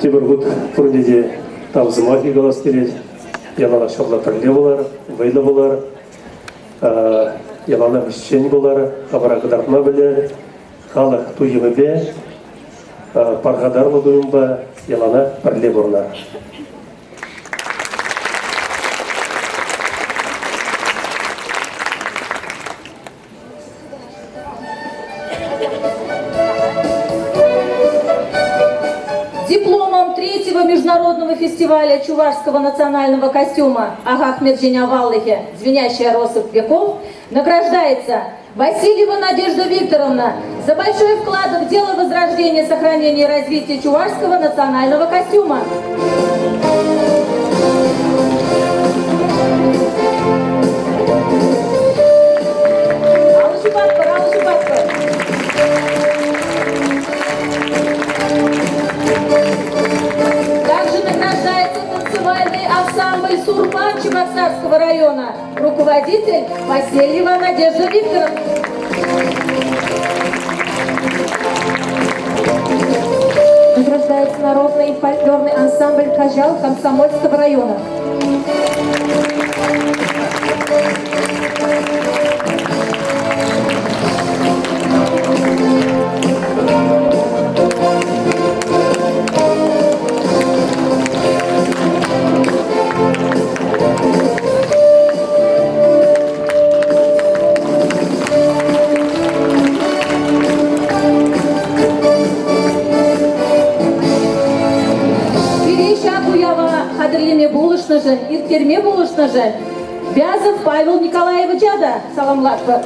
Тепӗр хут пурне те тав сӑмахӗ калас килет. Яланах ҫапла пӗрле пулар, вӑйлӑ пулар, яланах ӗҫчен пулар, хӑвӑра кӑтартма пӗлер. Халӑх туйӑмӗпе, пархатарлӑ туйӑмпа яланах пӗрле пурӑнар. третьего международного фестиваля чувашского национального костюма «Ахах Мерчен аваллӑхӗ. Звенящая россыпь веков» награждается Васильева Надежда Викторовна за большой вклад в дело возрождения, сохранения и развития чувашского национального костюма. Алӑ ҫупатпӑр, алӑ ҫупатпӑр. Также награждается танцевальный ансамбль «Сурман» Чебоксарского района. Руководитель Васильева Надежда Викторовна. Награждается народный фольклорный ансамбль «Кожал» Комсомольского района. Пире ҫак уява хатӗрлеме пулӑшнӑшӑн, ирттерме пулӑшнӑшӑн Вязов Павел Николаевича та саламлатпӑр.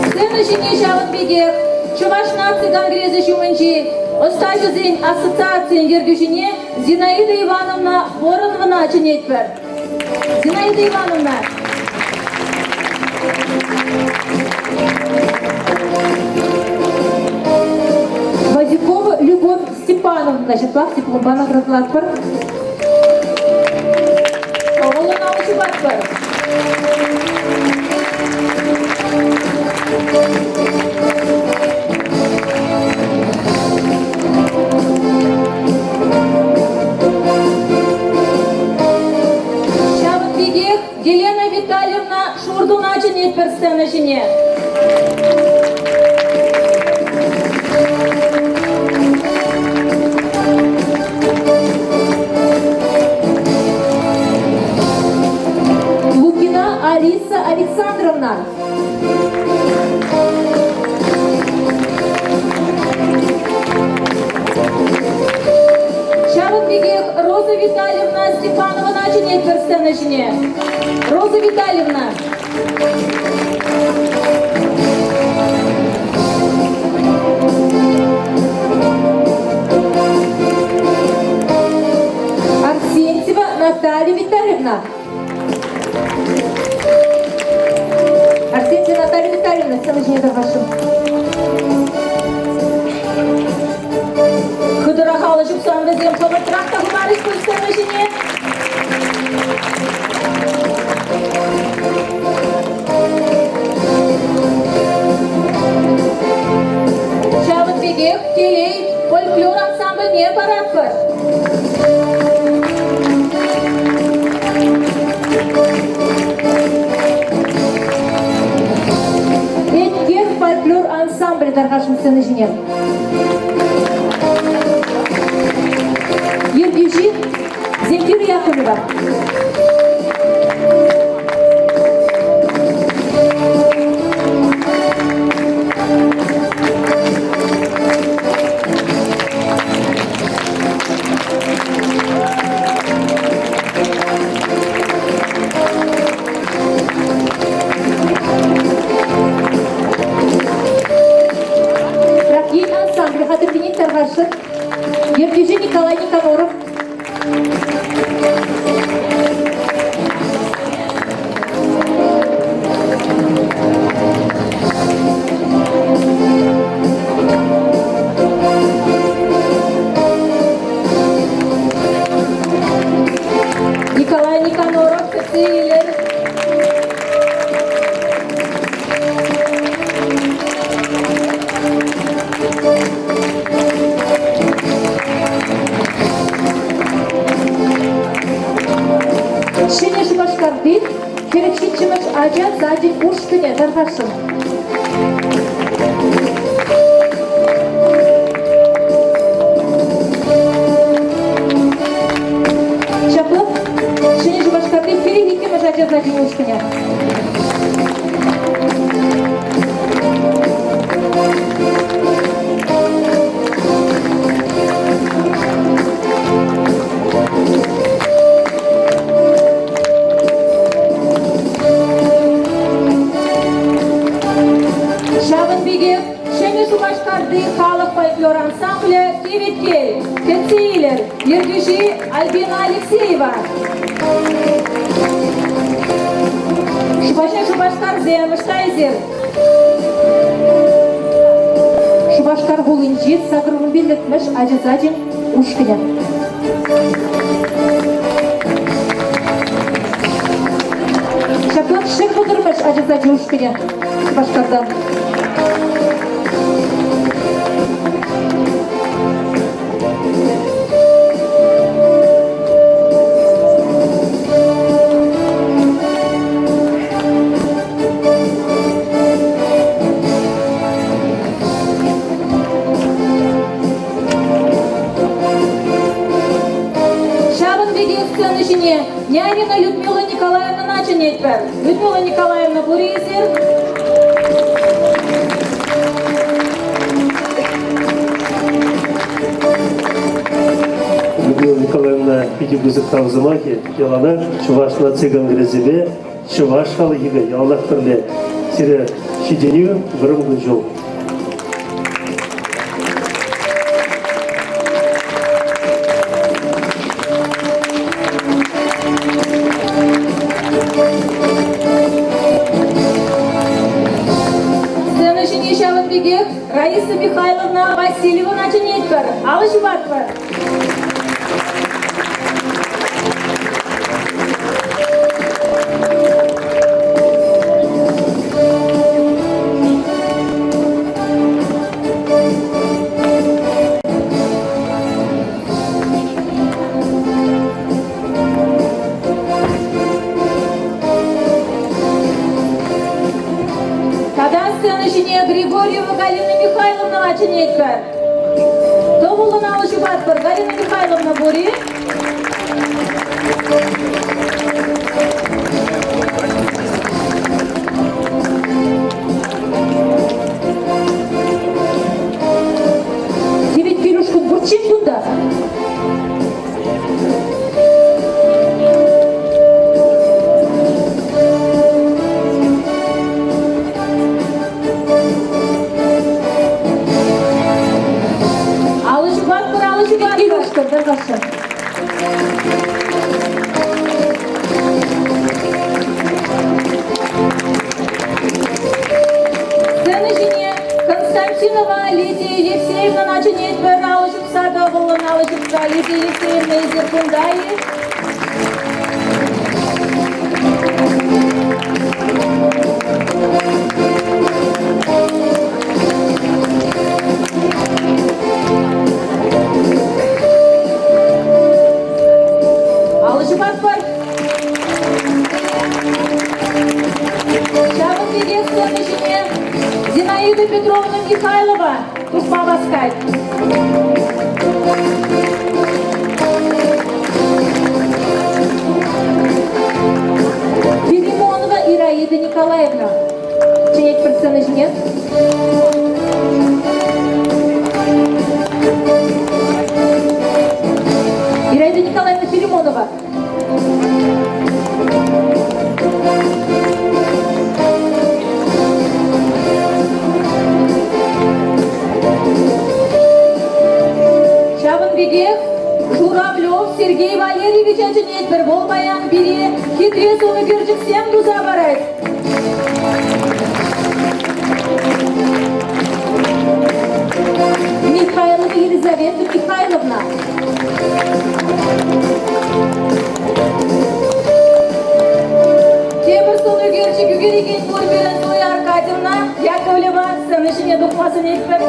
Сцена ҫине ҫавӑн пекех Чӑваш наци конгресӗ ҫумӗнчи ӑстаҫӑсен ассоциацийӗн ертӳҫине Зинаида Ивановна Вороновӑна чӗнетпӗр. Зинаида Ивановна. Вазюкова Любовь Степановна ҫаплах дипломпа наградӑлатпӑр. Тӑвӑллӑн алӑ ҫупатпӑр. Ҫавӑн пекех Елена Витальевна Шуртуна чӗнетпӗр сцена ҫине. Лукина Алиса Александровна. Ҫавӑн пекех Роза Витальевна Степановӑна чӗнетпӗр сцена ҫине. Роза Витальевна. Арсентьева Наталья Витальевна. Арсентьева Наталья Витальевна, сцена ҫине тӑрхасшӑн. Хытӑрах алӑ ҫупсан вӗсем хӑвӑртрах та хӑпарӗҫ пуль сцена ҫине. Ҫавӑн пекех телей фольклор ансамбльне паратпӑр. Эткер фольклор ансамблӗ тархасшӑн сцена ҫине. Ертӳҫи Земфира Яковлева. Ракин ансамбль хатӗрленет тархасшӑн. Ертӳҫи Николай Никаноров. Николай Никаноров кӗтсе илер. Ҫӗнӗ Шупашкарти 47-мӗш ача сачӗн ушкӑнӗ тархасшӑн. Ҫаплах Ҫӗнӗ Шупашкарти 42-мӗш ача сачӗн ушкӑнӗ. Ҫавӑн пекех Ҫӗнӗ Шупашкарти халӑх фольклор ансамблӗ Теветкел кӗтсе илӗр. Ертӳҫи Альбина Алексеева. Шупашкар Шупашкарсем, ӑҫта эсир? Шупашкар хулинчи 85-мӗш ача сачӗн ушкӑнӗ. Ҫаплах 130-мӗш ача сачӗ ушкӑнӗ Шупашкартан. Ҫавӑн пекех сцена ҫине Нянина Людмила Николаевнӑна чӗнетпӗр. Людмила Николаевна, пур-и эсир? Людмила Николаевна питӗ пысӑк тав сӑмахӗ. Яланах Чӑваш наци конгресӗпе, чӑваш халӑхӗпе яланах пӗрле. Сире ҫитӗнӳ, вӑрӑм кун-ҫул. Сцена ҫине ҫавӑн пекех Раиса Михайловна Васильевӑна чӗнетпӗр. Алӑ ҫупатпӑр. Тата сцена ҫине Григорьева Галина Михайловнӑна чӗнетпӗр. Тӑвӑллӑн алӑ ҫупатпӑр. Галина Михайловна пур-и? Теветкел ушкӑн пурччен кунта. Алӑ ҫупатпӑр, алӑ ҫупатпӑр. Ушкӑн, тархасшӑн. Сцена ҫине Константинова Лидия Евсеевнӑна чӗнетпӗр. Алӑ ҫупса тӑвӑллӑн алӑ ҫупса Лидия Евсеевна эсир кунта-и? Алӑ ҫупатпӑр. Ҫавӑн пекех сцена ҫине Зинаида Петровна Михайлова тухма васкать. Филимонова Ираида Николаевна. Чӗнетпӗр сцена ҫине. Ираида Николаевна Филимонова. Ҫавӑн пекех Журавлев Сергей Валерьевича чӗнетпӗр. Вӑл паян пире хитре сӑн ӳкерчӗксем туса парать. Михайлова Елизавета Михайловна. Тепӗр сӑн ӳкерчӗк ӳкерекен пур пирӗн Зоя Аркадьевна Яковлева сцена ҫине тухма сӗнетпӗр.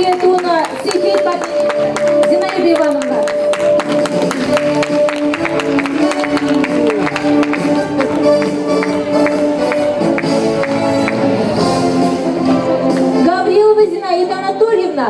тӗррипе тунӑ сехет парне Зинаида Ивановна. Гаврилова Зинаида Анатольевна.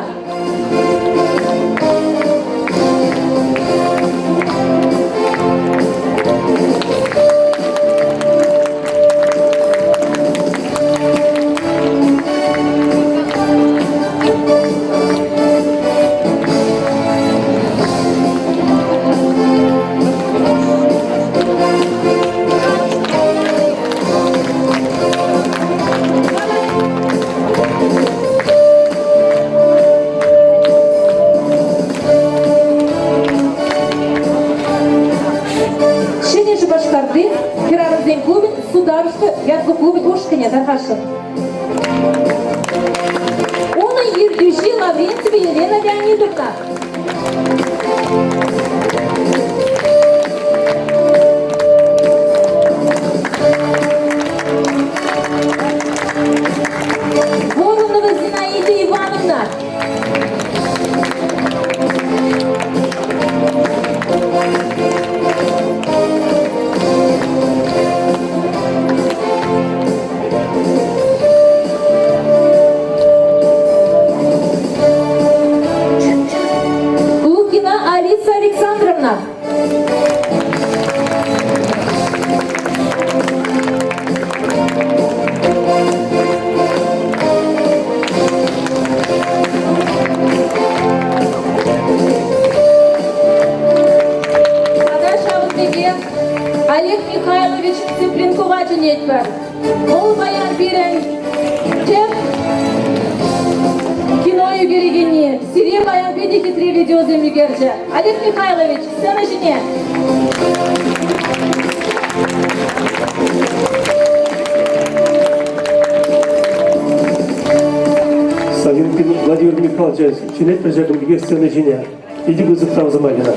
Ҫӗнӗ Шупашкарти хӗрарӑмсен клубӗн Сударушка ятлӑ клубӗн ушкӑнӗ тархасшӑн. Унӑн ертӳҫи Лаврентьева Елена Леонидовна. Воронова Зинаида Ивановна. Лукина Алиса Александровна. Тата ҫавӑн пекех Олег Михайлович Цыпленкова чӗнетпӗр. Вӑл паян пирӗн тӗп кино ӳкерекенни. Сире паян питӗ хитре видеосем ӳкерчӗ. Олег Михайлович, сцена ҫине! Савинкин Владимир Михайлович чӗнетпӗр ҫакӑн пекех сцена ҫине. Питӗ пысӑк тав сӑмахӗ ӑна.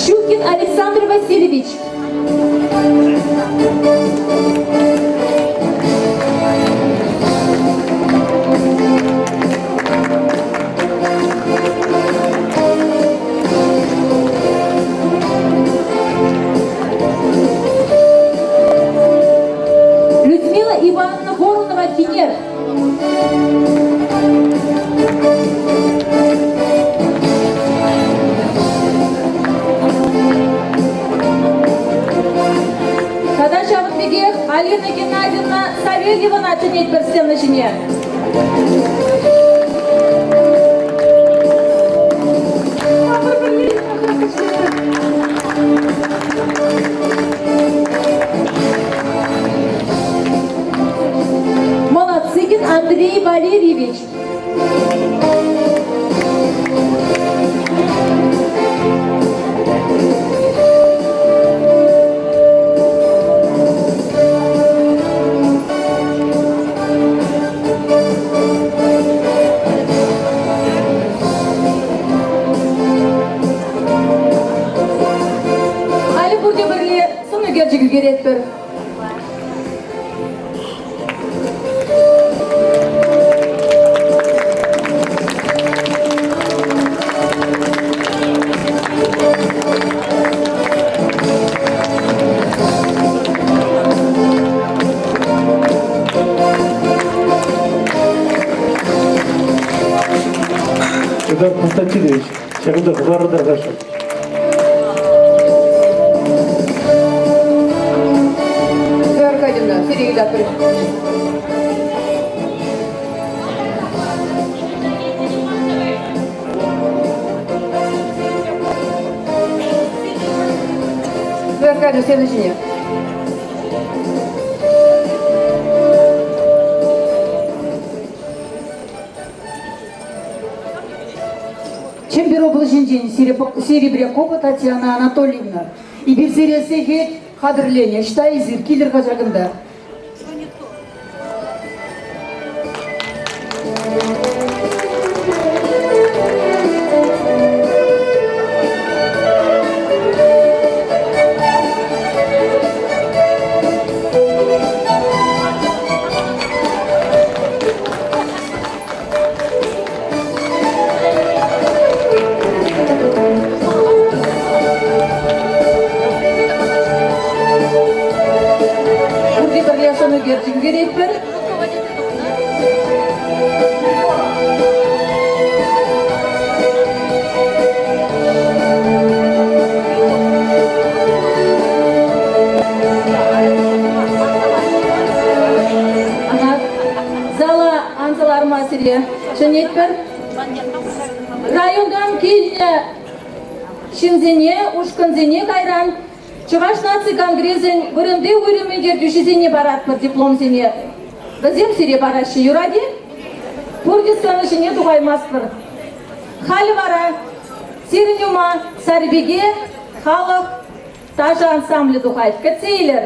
Щукин Александр Васильевич. Людмила Ивановна Воронова Кинер. Тата ҫавӑн пекех Алина Геннадьевна Савельевӑна чӗнетпӗр сцена ҫине. Молодцыгин Андрей Валерьевич. Халӗ пурте пӗрле сӑн ӳкерчӗк ӳкеретпӗр. Эдуард Константинович, ҫакӑнта хӑварӑр та хашӑн. Зоя Аркадьевна, сире ыйтатпӑр. Зоя Аркадьевна, сцена ҫине. Чӗмпӗр облаҫӗнчен Серебрякова Татьяна Анатольевна. Эпир сире сехет хатӗрленӗ. Ӑҫта эсир? Килӗр-ха ҫакӑнта. Районтан килнӗ ҫынсене, ушкӑнсене кайран Чӑваш наци конгресӗн вырӑнти уйрӑмӗн ертӳҫисене паратпӑр дипломсене. Вӗсем сире параҫҫӗ, юрать-и? Пурте сцена ҫине тухаймастпӑр. Халӗ вара сирӗн ума Сарпике халӑх ташӑ ансамблӗ тухать. Кӗтсе илӗр!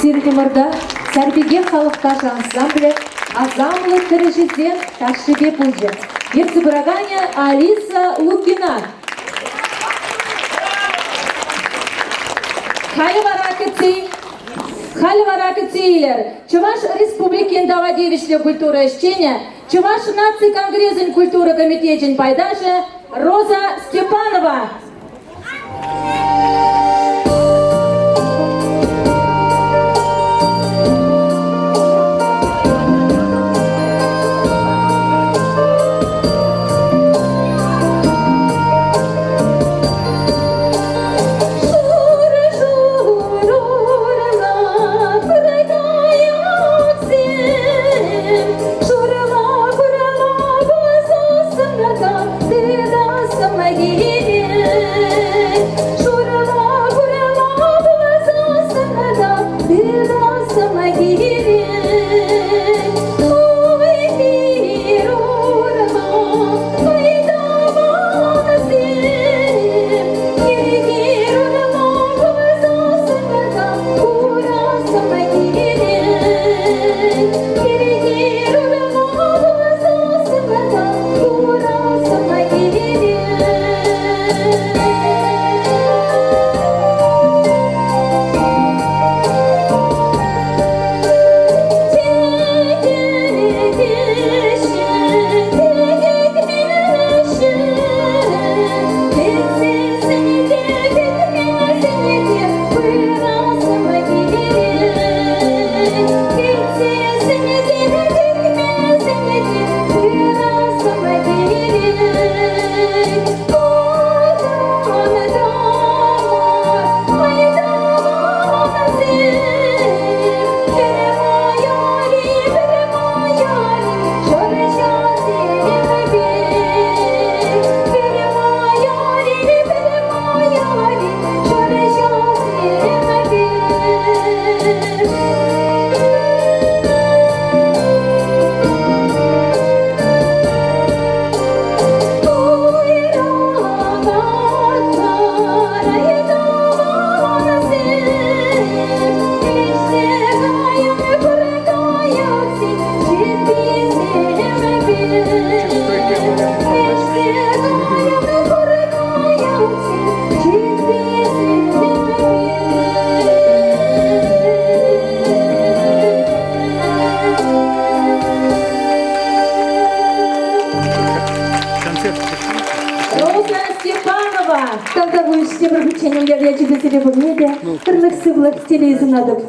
Сирӗн умӑрта Сарпике халӑх ташӑ ансамблӗ Асамлӑ тӗрӗҫӗсем ташшипе пулчӗ. Ертсе пыраканӗ Алиса Лукина. Халӗ вара кӗтсе Халӗ вара кӗтсе илер. Чӑваш Республикин тава тивӗҫлӗ культура ӗҫченӗ, Чӑваш наци конгресӗн культура комитечӗн пайташӗ Роза Степанова. килет. Уй-хир урлӑ пайтамансем, хир-хир урлӑ курсассӑн та курассӑм килет. Хир-хир урлӑ курсассӑн та курассӑм килет. Роза Степанова! Тавтапуҫ тепӗр хутчен уяв ячӗпе сире пурне те ырлӑх-сывлӑх, телей сунатӑп.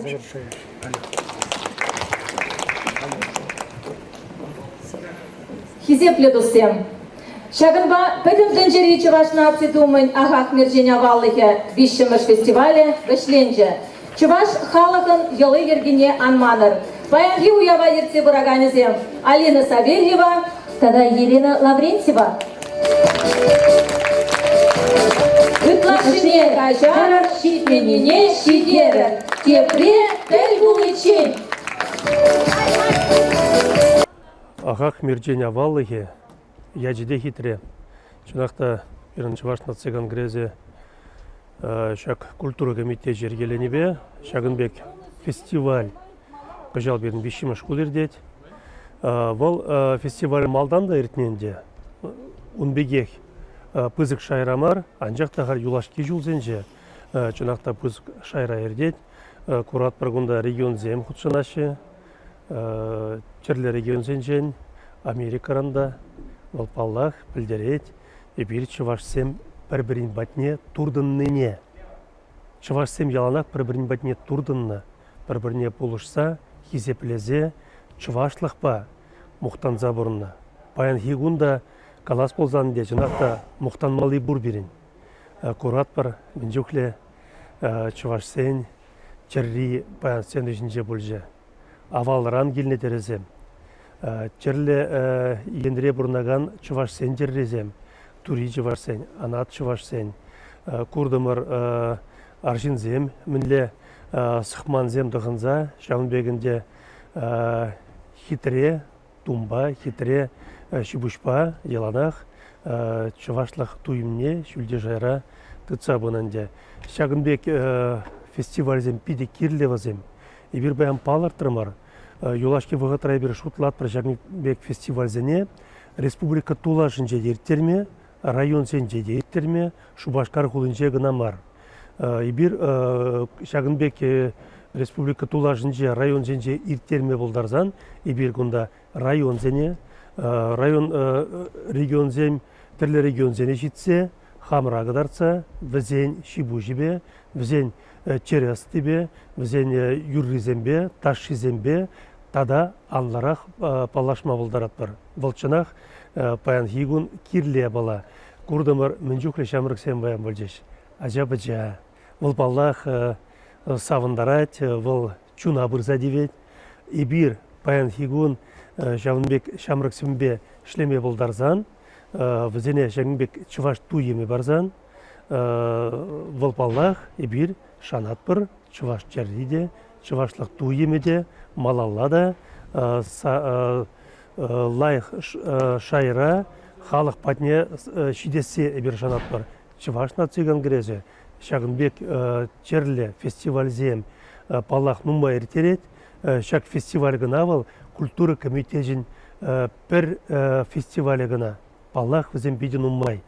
Хисеплӗ туссем, ҫакӑнпа Пӗтӗм тӗнчери чӑваш наци тумӗн Ахах-мерчен аваллӑхӗ виҫҫӗмӗш фестивалӗ вӗҫленчӗ. Чӑваш халӑхӑн йӑли-йӗркине ан манӑр. Паянхи уява ертсе пыраканӗсем Алина Савельева тата Елена Лаврентьева. Ытлашшине каҫарӑр, ҫитменнине ҫитерӗр. Тепре тӗл пуличчен! Ахах мерчен аваллӑхӗ ячӗ те хитре. Чӑнах та пирӗн Чӑваш наци конгресӗ ҫак культура комитечӗ йӗркеленипе ҫакӑн пек фестиваль кӑҫал пирӗн виҫҫӗмӗш хут иртет. Вӑл фестиваль малтан та иртнӗ ӗнтӗ. Ун пекех пысӑк шайра мар, анчах та халь юлашки ҫулсенче чӑнах та пысӑк шайра иртет. Куратпӑр кунта регионсем хутшӑнаҫҫӗ. Тӗрлӗ регионсенчен, Америкӑран та. Вӑл, паллах, пӗлтерет, эпир чӑвашсем пӗр-пӗрин патне туртӑннине. Чӑвашсем яланах пӗр-пӗрин патне туртӑннӑ, пӗр-пӗрне пулӑшса, хисеплесе, чӑвашлӑхпа мухтанса пурӑннӑ. Паянхи кун та калас пулсан те чӑнах та мухтанмалли пур пирӗн. Куратпӑр, мӗн чухлӗ чӑвашсен чӗрри паян сцена ҫинче пулчӗ. Авалран килнӗ тӗрӗсем, тӗрлӗ енре пурӑнакан чӑвашсен тӗррисем, тури чӑвашсен, анат чӑвашсен. Куртӑмӑр арҫынсем мӗнле сӑхмансем тӑхӑнса, ҫавӑн пек ӗнтӗ хитре тумпа, хитре ҫи-пуҫпа яланах чӑвашлӑх туйӑмне ҫӳлти шайра тытса пынӑ ӗнтӗ. Ҫакӑн пек фестивальсем питӗ кирлӗ вӗсем. Эпир паян палӑртрӑмӑр, юлашки вӑхӑтра эпир шутлатпӑр ҫакӑн пек фестивальсене республика тулашӗнче те ирттерме, районсенче те ирттерме, Шупашкар хулинче кӑна мар. Эпир ҫакӑн пек республика тулашӗнче, районсенче ирттерме пултарсан, эпир кунта районсене, район регионсем, тӗрлӗ регионсене ҫитсе хамӑра кӑтартса вӗсен ҫи-пуҫӗпе, вӗсен чӗре ӑстипе, вӗсен юррисемпе, ташшисемпе тата анлӑрах паллашма пултаратпӑр. Вӑл чӑнах паянхи кун кирлӗ япала. Куртӑмӑр, мӗн чухлӗ ҫамрӑксем паян пулчӗҫ. Ача-пӑча. Вӑл, паллах, савӑнтарать, вӑл чуна пырса тивет. Эпир паянхи кун ҫавӑн пек ҫамрӑксемпе ӗҫлеме пултарсан, вӗсене ҫакӑн пек чӑваш туйӑмӗ парсан, вӑл, паллах, эпир шанатпӑр, чӑваш чӗрри те. чӑвашлӑх туйӑмӗ те малалла та лайӑх шайра халӑх патне ҫитессе эпир шанатпӑр. Чӑваш наци конгресӗ ҫакӑн пек тӗрлӗ фестивальсем, паллах, нумай ирттерет. Ҫак фестиваль кӑна вӑл культура комитечӗн пӗр фестивалӗ кӑна. Паллах, вӗсем питӗ нумай.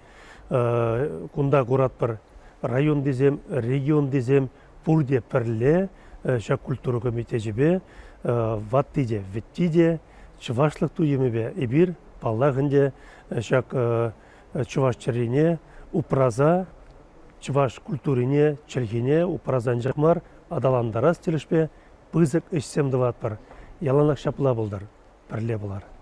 Кунта куратпӑр районтисем, регионтисем пурте пӗрле ҫак культура комитечӗпе ватти те, вӗтти те чӑвашлӑх туйӑмӗпе эпир, паллах ӗнтӗ, ҫак чӑваш чӗрине упраса, чӑваш культурине, чӗлхине упраса анчах мар, аталантарас тӗлӗшпе пысӑк ӗҫсем тӑватпӑр. Яланах ҫапла пултӑр, пӗрле пулар.